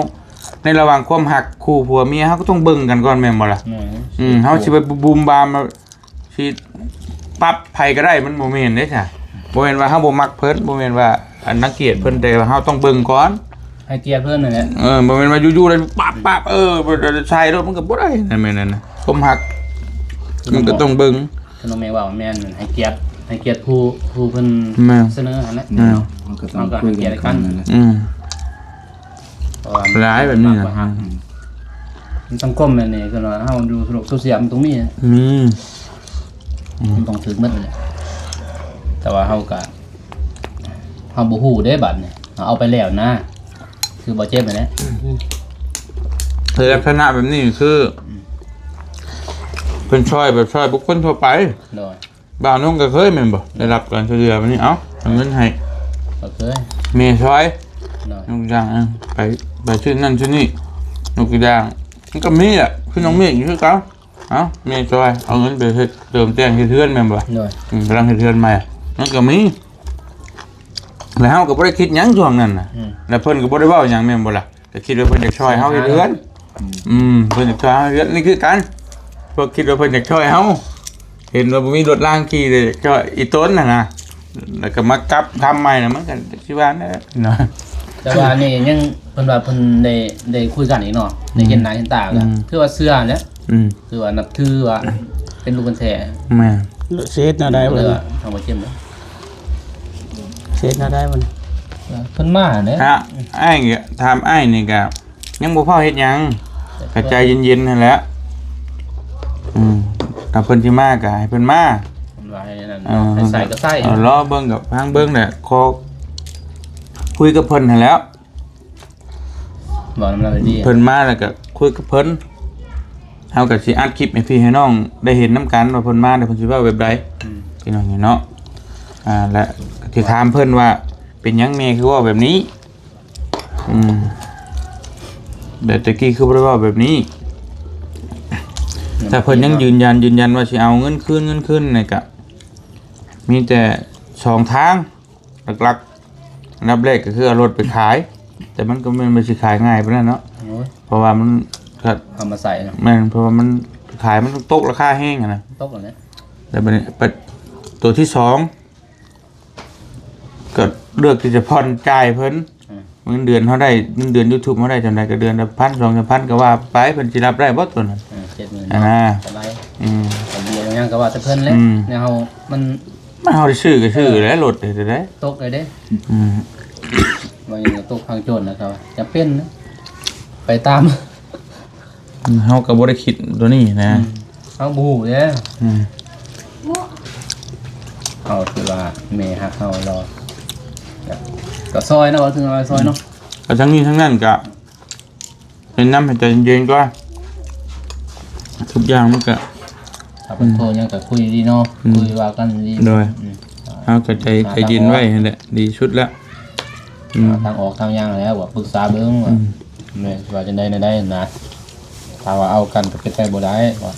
ໃນລະຫວ່າງຄວາມຮັກຄູ່ຜົວເມຍ ເຮົາກໍຕ້ອງເບິ່ງກັນກ່ອນ ແມ່ນບໍ່ລະ? ແມ່ນ ອືມ ເຮົາຊິໄປບູມບາມ ຊິປັບໃຜກໍໄດ້ ມັນບໍ່ແມ່ນເດ້ຊະ. ບໍ່ແມ່ນວ່າເຮົາບໍ່ມັກເພິ່ນ ບໍ່ແມ່ນວ່າອັນລັງກຽດເພິ່ນ ແຕ່ວ່າເຮົາຕ້ອງເບິ່ງກ່ອນ ໃຫ້ກຽດເພິ່ນນັ້ນແຫຼະ. ເອີ ບໍ່ແມ່ນວ່າຢູ່ໆແລ້ວປັບໆ ເອີ ໃສ່ໂລດ ມັນກໍບໍ່ໄດ້ນະ. ແມ່ນນັ້ນນະ ຄວາມຮັກມັນກໍຕ້ອງເບິ່ງ. ຄືນ້ອງແມ່ເວົ້າແມ່ນ ໃຫ້ກຽດ ໃຫ້ກຽດຜູ້ ຜູ້ເພິ່ນ ແມ່ນ ສະເໜີຫັ້ນແຫຼະ. ແມ່ນ ເຮົາກໍຕ້ອງ ເຮົາກໍໃຫ້ກຽດກັນ ຄຸຍກັນນັ້ນແຫຼະ. ອືມ ເພາະວ່າຫຼາຍແບບນີ້ນະ ມັນສັງຄົມແບບນີ້ ຄືວ່າເຮົາຢູ່ໂລກໂຊຊຽວມັນຕ້ອງມີ ມີ ອືມ ມັນຕ້ອງຖືກໝົດແຫຼະ. ແຕ່ວ່າເຮົາກະ ເຮົາບໍ່ຮູ້ເດ້ບັດນີ້ ເຮົາເອົາໄປແລ້ວນະ ຄືບໍ່ເຈັບຫັ້ນແຫຼະ. ອືມ ແຕ່ລັກສະນະແບບນີ້ຄື ອືມ ເພິ່ນຊ່ອຍແບບຊ່ອຍບຸກຄົນທົ່ວໄປ. ໂດຍ ບ່າວນົງກໍເຄີຍແມ່ນບໍ່? ໄດ້ຮັບການຊ່ວຍເຫຼືອແບບນີ້ ເອົາ ເອົາເງິນໃຫ້ ກໍເຄີຍ ແມ່ຊ່ອຍ ໂດຍ ຍົກຢ່າງ ເອີ ໄປ ໄປຊື້ນັ້ນຊື້ນີ້ ຍົກຕົວຢ່າງ ມັນກໍມີແຫຼະ ຄືນ້ອງເມກຢູ່ຄືເກົ່າ. ເອົາ ແມ່ຊ່ອຍ ເອົາເງິນໄປເຮັດເຕີມແຕ່ງເຮັດເຮືອນແມ່ນບໍ່? ໂດຍ ອືມ ກຳລັງເຮັດເຮືອນໃໝ່ ມັນກໍມີ. ແລ້ວເຮົາກໍບໍ່ໄດ້ຄິດຫຍັງຊ່ວງນັ້ນນະ ອືມ ແລ້ວເພິ່ນກໍບໍ່ໄດ້ເວົ້າຫຍັງແມ່ນບໍ່ລະ? ກໍຄິດວ່າເພິ່ນຢາກຊ່ອຍເຮົາເຮັດເຮືອນ. ອືມ ອືມ ເພິ່ນຢາກຊ່ອຍເຮົາເຮັດເຮືອນ ນີ້ຄືກັນ ພວກຄິດວ່າເພິ່ນຢາກຊ່ອຍເຮົາ ເຫັນວ່າບໍ່ມີລົດລາງຂີ່ ເລີຍຢາກຊ່ອຍອີ່ຕົນຫັ້ນນະ ແລ້ວກໍມາກັບທຳໃໝ່ນະ ມັນກໍຊິວ່າແນວໃດເນາະ. ແຕ່ວ່ານີ້ຍັງ ເພິ່ນວ່າເພິ່ນໄດ້ ໄດ້ຄຸຍກັນອີກເນາະ ໄດ້ເຫັນໜ້າເຫັນຕາ ອືມ ກໍຖືວ່າເຊື່ອແຫຼະ. ອືມ ຖືວ່ານັບຖືວ່າເປັນລູກກັນແທ້. ແມ່ນ ຊິເຮັດແນວໃດບັດນີ້? ເຮົາບໍ່ເຈັບ ຊິເຮັດແນວໃດບັດນີ້? ເພິ່ນມາແຫຼະ. ອະ ອ້າຍ ຖາມອ້າຍນີ້ກໍ ຍັງບໍ່ຟ້າວເຮັດຫຍັງ ກໍໃຈເຢັນໆຫັ້ນແຫຼະ. ອືມ ຖ້າເພິ່ນຊິມາກໍໃຫ້ເພິ່ນມາ ເພິ່ນວ່າໃຫ້ນັ້ນ ເອີ ໃຫ້ໃສ່ກໍໃສ່ ເອີ ລໍເບິ່ງ ກໍຟັງເບິ່ງແຫຼະ ຂໍຄຸຍກັບເພິ່ນຫັ້ນແຫຼະ. ເວົ້ານຳລາວດີໆ ເພິ່ນມາແລ້ວກໍຄຸຍກັບເພິ່ນ ເຮົາກໍຊິອັດຄລິບໃຫ້ພີ່ໃຫ້ນ້ອງໄດ້ເຫັນນຳກັນວ່າເພິ່ນມາແລ້ວເພິ່ນຊິເວົ້າແບບໃດ. ອືມ ພີ່ນ້ອງເນາະ ອ່າ ແລະ ຊິຖາມເພິ່ນວ່າເປັນຫຍັງແມ່ຄືເວົ້າແບບນີ້. ອືມ ແບບແຕ່ກີ້ຄືບໍ່ໄດ້ເວົ້າແບບນີ້. ແມ່ນ ຖ້າເພິ່ນຍັງຢືນຢັນ ຢືນຢັນວ່າຊິເອົາເງິນຄືນ ເງິນຄືນນີ້ກະ ມີແຕ່ສອງທາງຫຼັກໆ. ອັນດັບແລກກໍຄືເອົາລົດໄປຂາຍ ແຕ່ມັນກໍແມ່ນບໍ່ຊິຂາຍງ່າຍປານນັ້ນເນາະ. ໂອ້ຍ ເພາະວ່າມັນກໍເອົາມາໃສ່ເນາະ. ແມ່ນ ເພາະວ່າມັນຂາຍ ມັນຕ້ອງຕົກລາຄາແຮງຫັ້ນນະ. ຕົກແລ້ວແຫຼະ. ແລ້ວບັດນີ້ ໂຕທີສອງ ກໍເລືອກທີ່ຈະຜ່ອນຈ່າຍເພິ່ນ. ອືມ ເງິນເດືອນເຮົາໄດ້ ເງິນເດືອນ YouTube ເຮົາໄດ້ສ່ຳໃດ ກໍເດືອນລະພັນ ສອງສາມພັນ ກໍວ່າໄປ ເພິ່ນຊິຮັບໄດ້ບໍ່ໂຕນັ້ນ? ເອີ ເຈັດໝື່ນ ອັນນະ ກໍໄດ້. ອືມ ກໍເບຍຫຍັງກໍວ່າແຕ່ເພິ່ນແຫຼະ. ອືມ ແນວເຮົາມັນ ມັນເຮົາໄດ້ຊື້ກໍຊື້ແຫຼະ ລົດໄດ້ ຕົກເລີຍເດ້. ອືມ ວ່າຫຍັງກໍຕົກທາງໂຈນນະ ກໍຈຳເປັນນະ ໄປຕາມ. ເຮົາກໍບໍ່ໄດ້ຄິດຕົວນີ້ນະ. ອືມ ເຮົາບໍ່ຮູ້ເດ້. ອືມ ເຮົາຄິດວ່າແມ່ຮັກເຮົາ ລາວກໍ ກໍຊ່ອຍເນາະ ວ່າເຖິງວ່າຊ່ອຍເນາະ. ອືມ ກໍທັງນີ້ທັງນັ້ນກໍແນະນຳໃຫ້ໃຈເຢັນໆກ່ອນ ທຸກຢ່າງມັນກໍ ຖ້າເພິ່ນໂທຫຍັງກໍຄຸຍດີເນາະ. ອືມ ຄຸຍວ່າກັນດີ. ໂດຍ. ອືມ ເຮົາກໍໃຈ ໃຈເຢັນໄວ້ຫັ້ນແຫຼະ ດີສຸດແລ້ວ. ອືມ ຫາທາງອອກທາງຫຍັງແລ້ວ ວ່າປຶກສາເບິ່ງວ່າ ອືມ ແມ່ນວ່າຈັ່ງໃດແນວໃດນະ. ຖ້າວ່າເອົາກັນກໍເປັນໄປບໍ່ໄດ້ ວ່າ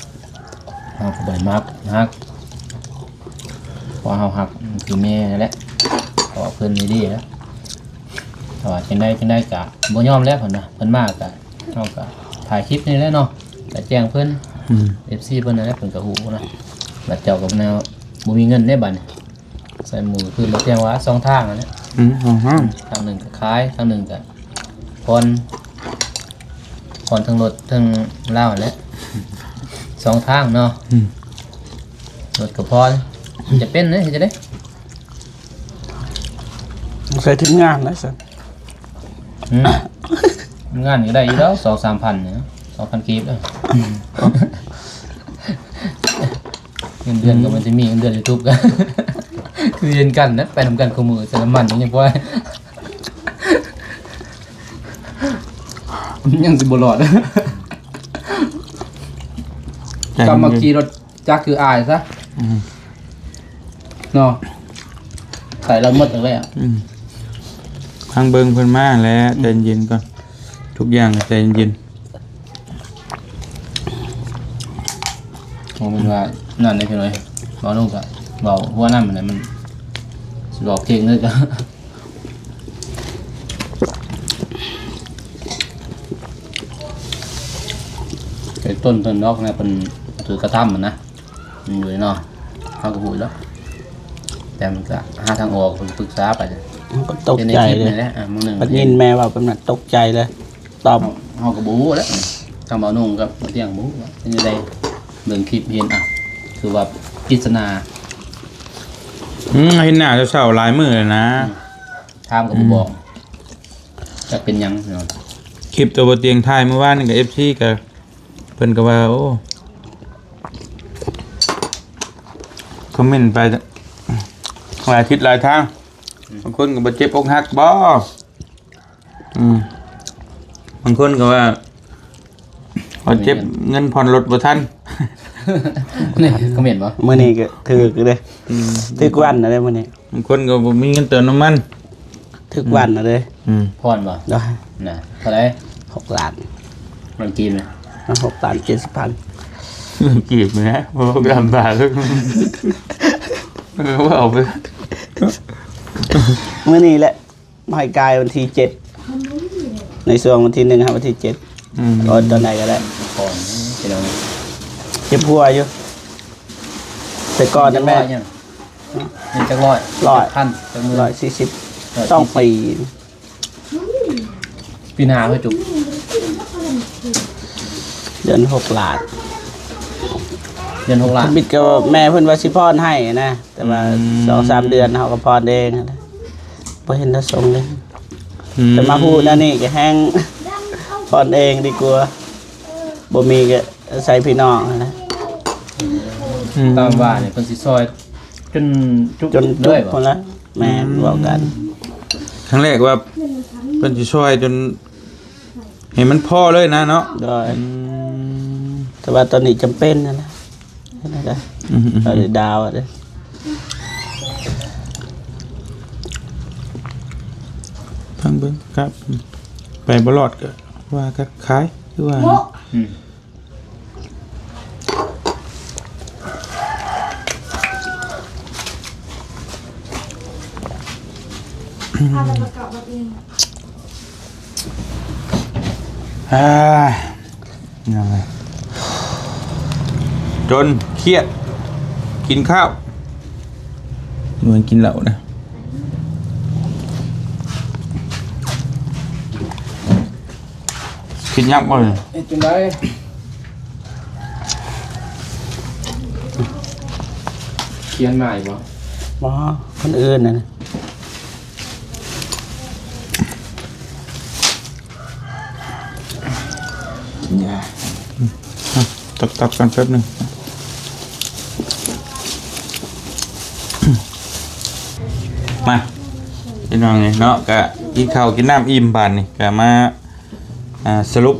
ເຮົາກໍບໍ່ໄດ້ມັກຮັກ ເພາະເຮົາຮັກຄືແມ່ນັ້ນແຫຼະ ເພາະວ່າເພິ່ນດີໆແລ້ວ. ຖ້າວ່າຈັ່ງໃດຈັ່ງໃດກໍບໍ່ຍອມແລ້ວ ເພິ່ນນະ ເພິ່ນມາກໍ ເຮົາກໍຖ່າຍຄລິບນີ້ແຫຼະເນາະ ກໍແຈ້ງເພິ່ນ. ອືມ ເອັຟຊີ ເພິ່ນນັ້ນແຫຼະ ເພິ່ນກໍຮູ້ນະ. ບັດເຈົ້າກໍແນວບໍ່ມີເງິນເດ້ບັດນີ້. ໃສ່ໝູຄືມາແຈ້ງວ່າສອງທາງຫັ້ນແຫຼະ. ອືມ ສອງທາງ ທາງໜຶ່ງກໍຂາຍ ທາງໜຶ່ງກໍຜ່ອນ ຜ່ອນທັງລົດທັງລາວຫັ້ນແຫຼະ ສອງທາງເນາະ. ອືມ ລົດກໍຜ່ອນ ຈະເປັນເດ້ ເຮັດຈັ່ງໃດ? ໃສ່ທີມງານແລ້ວຊັ້ນ. ອືມ ງານກໍໄດ້ຢູ່ແລ້ວ ສອງສາມພັນນີ້ ສອງພັນກີບເດີ້. ອືມ ເງິນເດືອນກໍບໍ່ໄດ້ມີ ເງິນເດືອນ YouTube ກໍຄືເຫັນກັນນະ ໄປນຳກັນຄູ່ມື້ ໃສ່ນ້ຳມັນຍັງບໍ່ ມັນຍັງຊິບໍ່ລອດ. ແຕ່ ກັບມາຂີ່ລົດ ຈັກຄືອ້າຍຊະ ອືມ ເນາະ ໃສ່ລະໝົດແລ້ວ ອືມ ຟັງເບິ່ງເພິ່ນມາແຫຼະ ອືມ ໃຈເຢັນກ່ອນ ທຸກຢ່າງໃຈເຢັນ. ບໍ່ແມ່ນວ່ານັ້ນເດ້ພີ່ນ້ອງ ເວົ້າລົງກະເວົ້າຫົວນຳຫັ້ນແຫຼະ ມັນຊິເວົ້າເກັ່ງເລີຍ ໄອ້ຕົ້ນເພິ່ນດອກນະ ເພິ່ນຖືກກະທຳຫັ້ນນະ ມັນຢູ່ເນາະ ເຮົາກະຮູ້ຢູ່ແລ້ວ ແຕ່ມັນກະຫາທາງອອກ ເພິ່ນປຶກສາໄປ ມັນກະຕົກໃຈເລີຍ ເຮັດໃນຄລິບນີ້ແຫຼະ ມື້ໜຶ່ງ ບັດຍິນແມ່ເວົ້າແບບນັ້ນຕົກໃຈເລີຍ ຕອບ ເຮົາ ເຮົາກໍບໍ່ຮູ້ແຫຼະ ທາງບ່າວນຸ່ງກັບບ່າວຕຽງບໍ່ຮູ້ວ່າເປັນຈັ່ງໃດ ເບິ່ງຄລິບເຫັນ ອ່ະ ຄືວ່າປິດສະໜາ ອືມ ເຫັນໜ້າເຊົ້າໆຫຼາຍມື້ແລ້ວນະ ອືມ ຖາມກໍບໍ່ບອກ ອືມ ຈັກເປັນຫຍັງເນາະ ຄລິບໂຕບ່າວຕຽງຖ່າຍມື້ວານນີ້ກໍ ເອັຟຊີ ກໍ ເພິ່ນກໍວ່າ ໂອ້ ຄອມເມັນໄປຫຼາຍທິດຫຼາຍທາງ ອືມ ບາງຄົນກໍບໍ່ເຈັບອົກຫັກບໍ? ອືມ ບາງຄົນກໍວ່າ ວ່າເຈັບເງິນຜ່ອນລົດບໍ່ທັນ ນີ້ຄອມເມັນບໍ? ມື້ນີ້ກໍຖືກຢູ່ເດ້ ອືມ ຖືກວັນນະເດ້ມື້ນີ້ ບາງຄົນກໍບໍ່ມີເງິນເຕີມນ້ຳມັນ ຖືກວັນນະເດ້ ອືມ ຜ່ອນບໍ? ໂດຍ ນະ ເທົ່າໃດ? ຫົກລ້ານ ເງິນກີບນະ ຫົກລ້ານເຈັດສິບພັນ ເງິນກີບນະ ບໍ່ລຳບາກ ເອີ ເວົ້າໄປ ມື້ນີ້ແຫຼະ ໃຫ້ກາຍວັນທີເຈັດ ໃນຊ່ວງວັນທີໜຶ່ງຫາວັນທີເຈັດ ອືມ ເອົາຕອນໃດກໍໄດ້ ກ່ອນ ເຈັບຫົວຢູ່ ແຕ່ກ່ອນນັ້ນແມ່ນ ນີ້ຈັກຮ້ອຍ ຮ້ອຍ ຈັກພັນ ຈັກໝື່ນ ຮ້ອຍສີ່ສິບ ຕ້ອງປີ ປີໜ້າເຮີຍຈຸກ ເດືອນຫົກລ້ານ ເດືອນຫົກລ້ານ ທຳອິດກໍແມ່ເພິ່ນວ່າຊິຜ່ອນໃຫ້ນະ ແຕ່ວ່າ ອືມ ສອງສາມເດືອນເຮົາກໍຜ່ອນເອງຫັ້ນແຫຼະ ບໍ່ເຫັນລະສົ່ງເລີຍ ອືມ ແຕ່ມາຮູ້ແນວນີ້ກໍແຮ່ງຜ່ອນເອງດີກວ່າ ບໍ່ມີກໍອາໄສພີ່ນ້ອງຫັ້ນແຫຼະ ອືມ ຕາມວ່ານີ້ເພິ່ນຊິຊ່ອຍຈົນຈຸກ ຈົນຈຸກພຸ້ນລະ ແມ່ນ ອືມ ເວົ້າກັນ ຄັ້ງແລກວ່າເພິ່ນຊິຊ່ອຍຈົນ ໃຫ້ມັນພໍເລີຍນະເນາະ ໂດຍ ອືມ ແຕ່ວ່າຕອນນີ້ຈຳເປັນຫັ້ນນະ ເຮັດແນວໃດ ອືມໆໆ ກໍໄດ້ດາວເດ້ ຟັງເບິ່ງຄັບ ໄປບໍ່ລອດກໍວ່າກັນຂາຍ ຄືວ່າ ອືມ ອ່າ ພີ່ນ້ອງເອີຍ ຈົນຄຽດ ກິນຂ້າວ ບໍ່ແມ່ນກິນເຫຼົ້ານະ. ຄິດຍັບບໍ່ນີ້? ເຮັດຈັ່ງໃດ? ຂຽນໃໝ່ບໍ່? ບໍ່, ຄົນອື່ນນັ້ນ. ຕັກໆ ກັນແປັບໜຶ່ງ. ມາ ພີ່ນ້ອງເອີຍເນາະ, ກະກິນເຂົ້າກິນນ້ຳອີ່ມບາດນີ້ ກະມາ ອ່າ ສະຫຼຸບ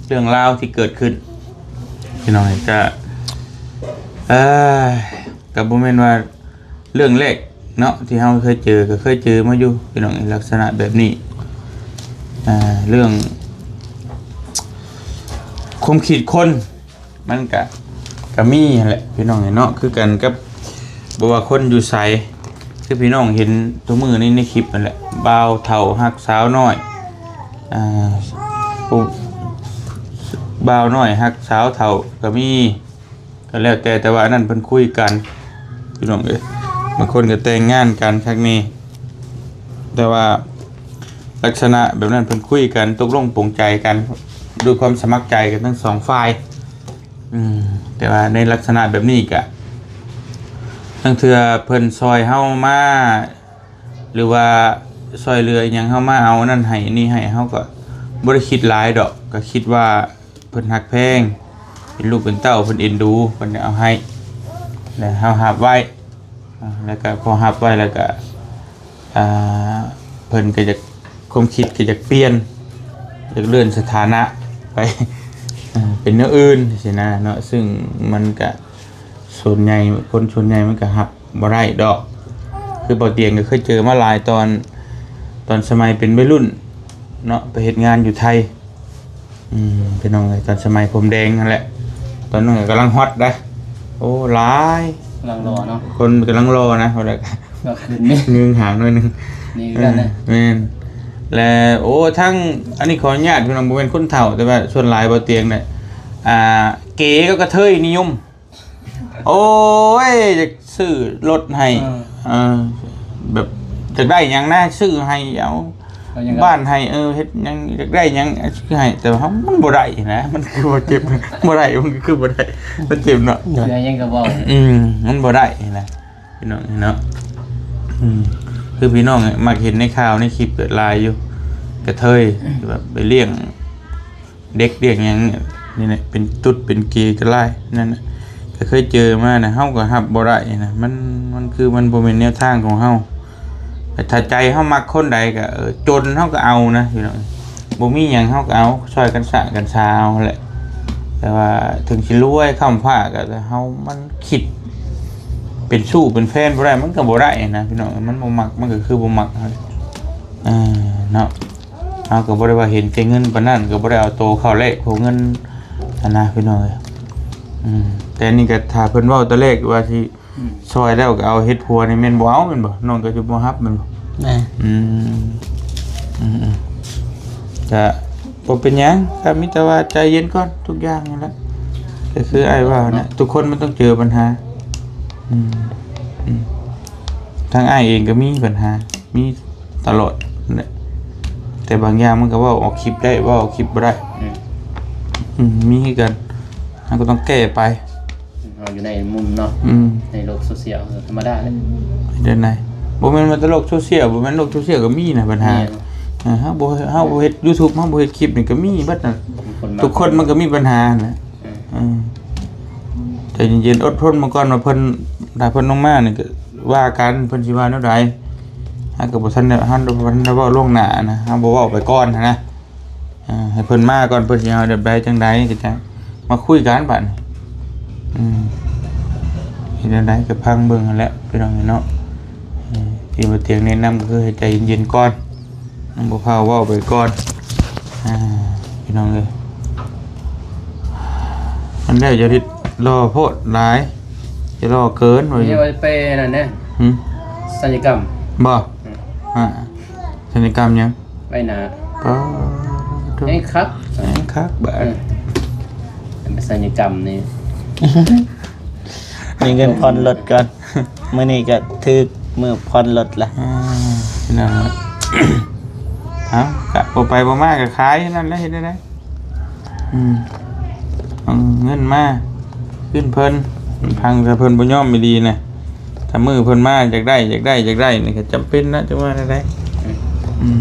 ເລື່ອງລາວທີ່ເກີດຂຶ້ນ ພີ່ນ້ອງເອີຍ. ກະ ເອີ ກະບໍ່ແມ່ນວ່າເລື່ອງແລກເນາະ ທີ່ເຮົາເຄີຍເຈີ, ກະເຄີຍເຈີມາຢູ່ ພີ່ນ້ອງເອີຍ, ລັກສະນະແບບນີ້. ອ່າ ເລື່ອງຄວາມຄິດຄົນ ມັນກະ ກະມີຫັ້ນແຫຼະ ພີ່ນ້ອງເອີຍເນາະ, ຄືກັນກັບ ບໍ່ວ່າຄົນຢູ່ໃສ ຄືພີ່ນ້ອງເຫັນທຸກມື້ໃນ ໃນຄລິບນັ້ນແຫຼະ, ບ່າວເຖົ້າຮັກສາວນ້ອຍ ອ່າ ຜູ້ ບ່າວນ້ອຍຮັກສາວເຖົ້າກະມີ ກະແລ້ວແຕ່ ແຕ່ວ່າອັນນັ້ນເພິ່ນຄຸຍກັນ ພີ່ນ້ອງເອີຍ, ບາງຄົນກະແຕ່ງງານກັນຄັກແນ່ ແຕ່ວ່າລັກສະນະແບບນັ້ນເພິ່ນຄຸຍກັນ ຕົກລົງປົງໃຈກັນ ດ້ວຍຄວາມສະໝັກໃຈກັນທັງສອງຝ່າຍ. ອືມ ແຕ່ວ່າໃນລັກສະນະແບບນີ້ກະ ລາງເທື່ອເພິ່ນຊ່ອຍເຮົາມາ ຫຼືວ່າຊ່ອຍເຫຼືອອີ່ຫຍັງເຮົາມາ ເອົາອັນນັ້ນໃຫ້ອັນນີ້ໃຫ້ ເຮົາກະບໍ່ໄດ້ຄິດຫຼາຍດອກ, ກະຄິດວ່າເພິ່ນຮັກແພງ ເປັນລູກເປັນເຕົ້າ ເພິ່ນເອັນດູ ເພິ່ນເອົາໃຫ້ ແລະເຮົາຮັບໄວ້ ແລ້ວກະພໍຮັບໄວ້ແລ້ວກະ ອ່າ ເພິ່ນກໍຢາກ ຄວາມຄິດກໍຢາກປ່ຽນ ຢາກເລື່ອນສະຖານະໄປ ເປັນແນວອື່ນຊີ້ນະເນາະ, ຊຶ່ງມັນກະ ສ່ວນໃຫຍ່ ຄົນສ່ວນໃຫຍ່ມັນກໍຮັບບໍ່ໄດ້ດອກ. ຄືເບົາຕຽງກໍເຄີຍເຈີມາຫຼາຍຕອນ ຕອນສະໄໝເປັນໄວລຸ້ນເນາະ ໄປເຮັດງານຢູ່ໄທ. ອືມ ພີ່ນ້ອງເອີຍ ຕອນສະໄໝຜົມແດງຫັ້ນແຫຼະ ຕອນນັ້ນກໍກຳລັງຮອດໄດ໋. ໂອ້ ຫຼາຍ ກຳລັງລໍເນາະ ຄົນກຳລັງລໍນະ ວ່າແລ້ວກໍ ກໍຂຶ້ນນີ້ ງຶງຫາງໜ້ອຍໜຶ່ງ ນີ້ຄືກັນນະ. ເອີ ແມ່ນ ແລະ ໂອ້ ທັງ ອັນນີ້ຂໍອະນຸຍາດ ພີ່ນ້ອງ ບໍ່ແມ່ນຄົນເຖົ້າ ແຕ່ວ່າສ່ວນຫຼາຍເບົາຕຽງນະ ອ່າ ເກກັບກະເທີຍນິຍົມ. ໂອ້ຍ ຢາກຊື້ລົດໃຫ້ ເອີ ເອີ ແບບຢາກໄດ້ຫຍັງນະ ຊື້ໃຫ້ ເອົາ ເອົາຫຍັງ ບ້ານໃຫ້ ເອີ ເຮັດຫຍັງ ຢາກໄດ້ຫຍັງ ຊື້ໃຫ້ ແຕ່ວ່າມັນບໍ່ໄດ້ນະ ມັນຄືບໍ່ເຈັບ ບໍ່ໄດ້ ມັນຄືບໍ່ໄດ້ ມັນເຈັບເນາະ ຊື້ຫຍັງກໍບໍ່ ອືມ ມັນບໍ່ໄດ້ນະ ພີ່ນ້ອງເນາະ. ອືມ ຄືພີ່ນ້ອງມັກເຫັນໃນຂ່າວໃນຄລິບກໍຫຼາຍຢູ່ ກະເທີຍແບບໄປລ້ຽງ ເດັກລ້ຽງຫຍັງນີ້ແຫຼະ ເປັນຕຸດເປັນເກກໍຫຼາຍນັ້ນນະ ກໍເຄີຍເຈີມານະ ເຮົາກໍຮັບບໍ່ໄດ້ນະ ມັນ ມັນຄືມັນບໍ່ແມ່ນແນວທາງຂອງເຮົາ. ແຕ່ຖ້າໃຈເຮົາມັກຄົນໃດກໍ ເອີ ຈົນເຮົາກໍເອົານະ ພີ່ນ້ອງ ບໍ່ມີຫຍັງເຮົາກໍເອົາ ຊ່ອຍກັນສະກັນສາເອົາແຫຼະ. ແຕ່ວ່າເຖິງຊິລວຍຄ້ຳຟ້າກໍ ແຕ່ເຮົາມັນຄິດເປັນຊູ້ເປັນແຟນບໍ່ໄດ້ ມັນກໍບໍ່ໄດ້ນະ ພີ່ນ້ອງ ມັນບໍ່ມັກ ມັນກໍຄືບໍ່ມັກ ເອີ ເນາະ. ເຮົາກໍບໍ່ໄດ້ວ່າເຫັນແກ່ເງິນປານນັ້ນ ກໍບໍ່ໄດ້ເອົາໂຕເຂົ້າແລກເອົາເງິນຫັ້ນນະ ພີ່ນ້ອງເອີຍ. ອືມ ແຕ່ນີ້ກໍຖ້າເພິ່ນເວົ້າແຕ່ແລກວ່າຊິ ອືມ ຊ່ອຍແລ້ວກໍເອົາເຮັດຜົວນີ້ແມ່ນບໍ່ເອົາແມ່ນບໍ່? ນ້ອງກໍຈະບໍ່ຮັບແມ່ນບໍ່? ແມ່ນ ອືມ ອືມໆ ກໍບໍ່ເປັນຫຍັງ ກໍມີແຕ່ວ່າໃຈເຢັນກ່ອນ ທຸກຢ່າງນີ້ແຫຼະ ກໍຄືອ້າຍວ່ານະ ເນາະ ທຸກຄົນມັນຕ້ອງເຈີບັນຫາ. ອືມ ອືມ ທາງອ້າຍເອງກໍມີບັນຫາ ມີ ຕະຫຼອດແຫຼະ ແຕ່ບາງຢ່າງມັນກໍເວົ້າອອກຄລິບໄດ້ ເວົ້າອອກຄລິບບໍ່ໄດ້. ອືມ ອືມ ມີຄືກັນ ເຮົາກໍຕ້ອງແກ້ໄປ. ເຮົາຢູ່ໃນມຸມເນາະ ອືມ ໃນໂລກໂຊຊຽວ ເອີ ທຳມະດາແຫຼະ ເຮັດແນວໃດ? ບໍ່ແມ່ນວ່າແຕ່ໂລກໂຊຊຽວ ບໍ່ແມ່ນໂລກໂຊຊຽວກໍມີນະບັນຫາ. ແມ່ນ ເອີ ເຮົາບໍ່ ເຮົາບໍ່ເຮັດຢູທູບ ເຮົາບໍ່ເຮັດຄລິບນີ້ກໍມີເບິດນະ ທຸກຄົນມັນກໍມີບັນຫາຫັ້ນແຫຼະ. ອືມ ອືມ ໃຈເຢັນໆ ອົດທົນມາກ່ອນ ວ່າເພິ່ນ ຖ້າເພິ່ນລົງມານີ້ກໍວ່າກັນ ເພິ່ນຊິວ່າແນວໃດ ເຮົາກໍບໍ່ທັນໄດ້ ເຮົາບໍ່ທັນໄດ້ເວົ້າລ່ວງໜ້ານະ ເຮົາບໍ່ເວົ້າໄປກ່ອນຫັ້ນນະ. ເອີ ໃຫ້ເພິ່ນມາກ່ອນ ເພິ່ນຊິເອົາແບບໃດຈັ່ງໃດ ກໍຈັ່ງມາຄຸຍກັນບາດນີ້. ອືມ ເຮັດແນວໃດກໍຟັງເບິ່ງຫັ້ນແຫຼະ ພີ່ນ້ອງເນາະ. ເອີ ທີ່ບໍ່ຕຽງແນະນຳກໍຄືໃຫ້ໃຈເຢັນໆກ່ອນ ຍັງບໍ່ພາເວົ້າໄປກ່ອນ ອ່າ ພີ່ນ້ອງເອີຍ. ມັນແລ້ວຢ່າລິດລໍໂພດຫຼາຍ ຢ່າລໍເກີນວ່າຢູ່ ນີ້ວ່າໄປນັ້ນແດ່ ຫື ສັນຍະກຳບໍ່? ອືມ ອ່າ ສັນຍະກຳຫຍັງ? ໃບໜ້າ ປາໂທ້ ແຮງຄັກ ແຮງຄັກບາດ ເອີ ໄປສັນຍະກຳນີ້ ມີເງິນຜ່ອນລົດກ່ອນ ມື້ນີ້ກໍຖືກມື້ຜ່ອນລົດລະ ອ່າ ພີ່ນ້ອງ. ເອົາ ກະບໍ່ໄປບໍ່ມາກໍຂາຍນັ້ນແຫຼະ ເຮັດແນວໃດ? ອືມ ເອົາເງິນມາຄືນເພິ່ນ ພັງຖ້າເພິ່ນບໍ່ຍອມອີ່ຫຼີນະ ຖ້າມື້ເພິ່ນມາຢາກໄດ້ ຢາກໄດ້ ຢາກໄດ້ນີ້ກໍຈຳເປັນນະ ຈະວ່າແນວໃດ? ອືມ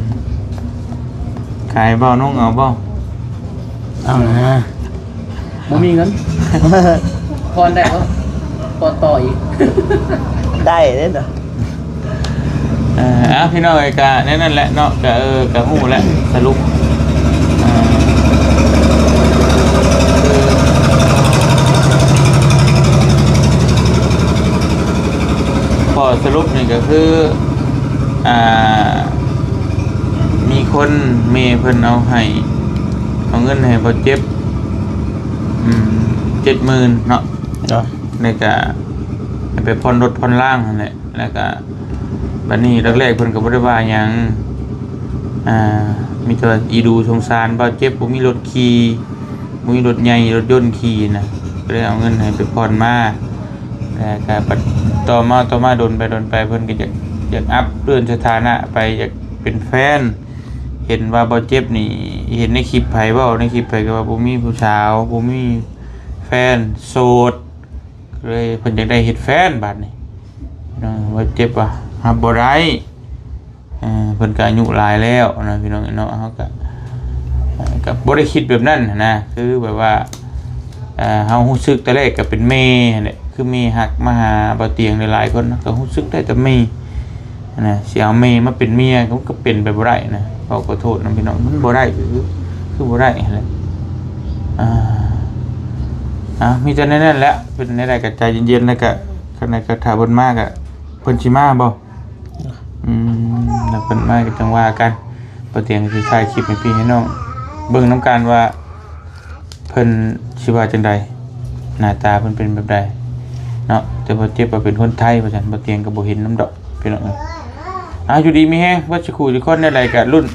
ຂາຍບໍ່ ນ້ອງເອົາບໍ່? ເອົານະ ບໍ່ມີເງິນ ຜ່ອນໄດ້ບໍ່? ຜ່ອນຕໍ່ອີກ ໄດ້ເດ້ເນາະ. ເອີ ອ່າ ພີ່ນ້ອງເອີຍ ກະແນວນັ້ນແຫຼະເນາະ ກະ ເອີ ກະຮູ້ແລ້ວ ສະຫຼຸບ ອ່າ ຂໍ້ສະຫຼຸບນີ້ກໍຄື ອ່າ ມີຄົນ ແມ່ເພິ່ນເອົາໃຫ້ ເອົາເງິນໃຫ້ບ່າວເຈັບ ອືມ ເຈັດໝື່ນເນາະ ໂດຍ ແລ້ວກະໃຫ້ໄປຜ່ອນລົດຜ່ອນລາຫັ້ນແຫຼະ. ແລ້ວກະບັດນີ້ແລກໆເພິ່ນກໍບໍ່ໄດ້ວ່າຫຍັງ ອ່າ ມີແຕ່ວ່າອີດູສົງສານບ່າວເຈັບ ບໍ່ມີລົດຂີ່ ບໍ່ມີລົດໃຫຍ່ລົດຍົນຂີ່ນະ ກໍເລີຍເອົາເງິນໃຫ້ໄປຜ່ອນມາ. ແລ້ວກະບັດຕໍ່ມາ ຕໍ່ມາດົນໄປດົນໄປ ເພິ່ນກໍຢາກ ຢາກອັບເລື່ອນສະຖານະໄປ ຢາກເປັນແຟນ ເຫັນວ່າບ່າວເຈັບນີ້ ເຫັນໃນຄລິບໃຜເວົ້າ ໃນຄລິບໃຜກໍວ່າບໍ່ມີຜູ້ສາວ ບໍ່ມີແຟນ ໂສດ ເລີຍເພິ່ນຢາກໄດ້ເຮັດແຟນບາດນີ້ ເນາະ ວ່າເຈັບວ່າຮັບບໍ່ໄດ້ ເອີ ເພິ່ນກໍອາຍຸຫຼາຍແລ້ວນະ ພີ່ນ້ອງເນາະ. ເຮົາກໍ ກໍບໍ່ໄດ້ຄິດແບບນັ້ນນະ ຄືແບບວ່າ ເອີ ເຮົາຮູ້ສຶກແຕ່ແລກກໍເປັນແມ່ຫັ້ນແຫຼະ ຄືແມ່ຮັກມາຫາບ່າວຕຽງຫຼາຍໆຄົນ ກໍຮູ້ສຶກໄດ້ແຕ່ແມ່ ຫັ້ນນະ ຊິເອົາແມ່ມາເປັນເມຍກໍ ກໍເປັນໄປບໍ່ໄດ້ນະ. ເວົ້າຂໍໂທດນຳພີ່ນ້ອງ ມັນບໍ່ໄດ້ ຄື ຄືບໍ່ໄດ້ຫັ້ນແຫຼະ. ອ່າ ເອົາ ເອົາ ມີແຕ່ແນວນັ້ນແຫຼະ ເປັນແນວໃດກໍໃຈເຢັນໆ ແລ້ວກໍ ຄັນໃດກໍຖ້າເພິ່ນມາກໍ ເພິ່ນຊິມາບໍ່? ອືມ ຖ້າເພິ່ນມາກໍຈັ່ງວ່າກັນ ບໍ່ຕຽງຊິຖ່າຍຄລິບໃຫ້ພີ່ໃຫ້ນ້ອງເບິ່ງນຳກັນວ່າ ເພິ່ນຊິວ່າຈັ່ງໃດ ໜ້າຕາເພິ່ນເປັນແບບໃດເນາະ. ແຕ່ບໍ່ເຈັບວ່າເປັນຄົນໄທວ່າຊັ້ນ ບໍ່ຕຽງກໍບໍ່ເຫັນນຳດອກ ພີ່ນ້ອງເອີຍ. ເອົາ ຢູ່ດີມີແຮງເບິດສູ່ຄູ່ສູ່ຄົນ ແນວໃດກໍລຸ້ນ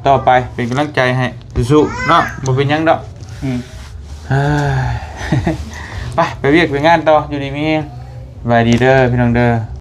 ຕໍ່ໄປ ເປັນກຳລັງໃຈໃຫ້ ສູ້ໆເນາະ ບໍ່ເປັນຫຍັງດອກ. ອືມ ເອີ ໄປ ໄປວຽກໄປງານຕໍ່ ຢູ່ດີມີແຮງ ສະບາຍດີເດີ ພີ່ນ້ອງເດີ.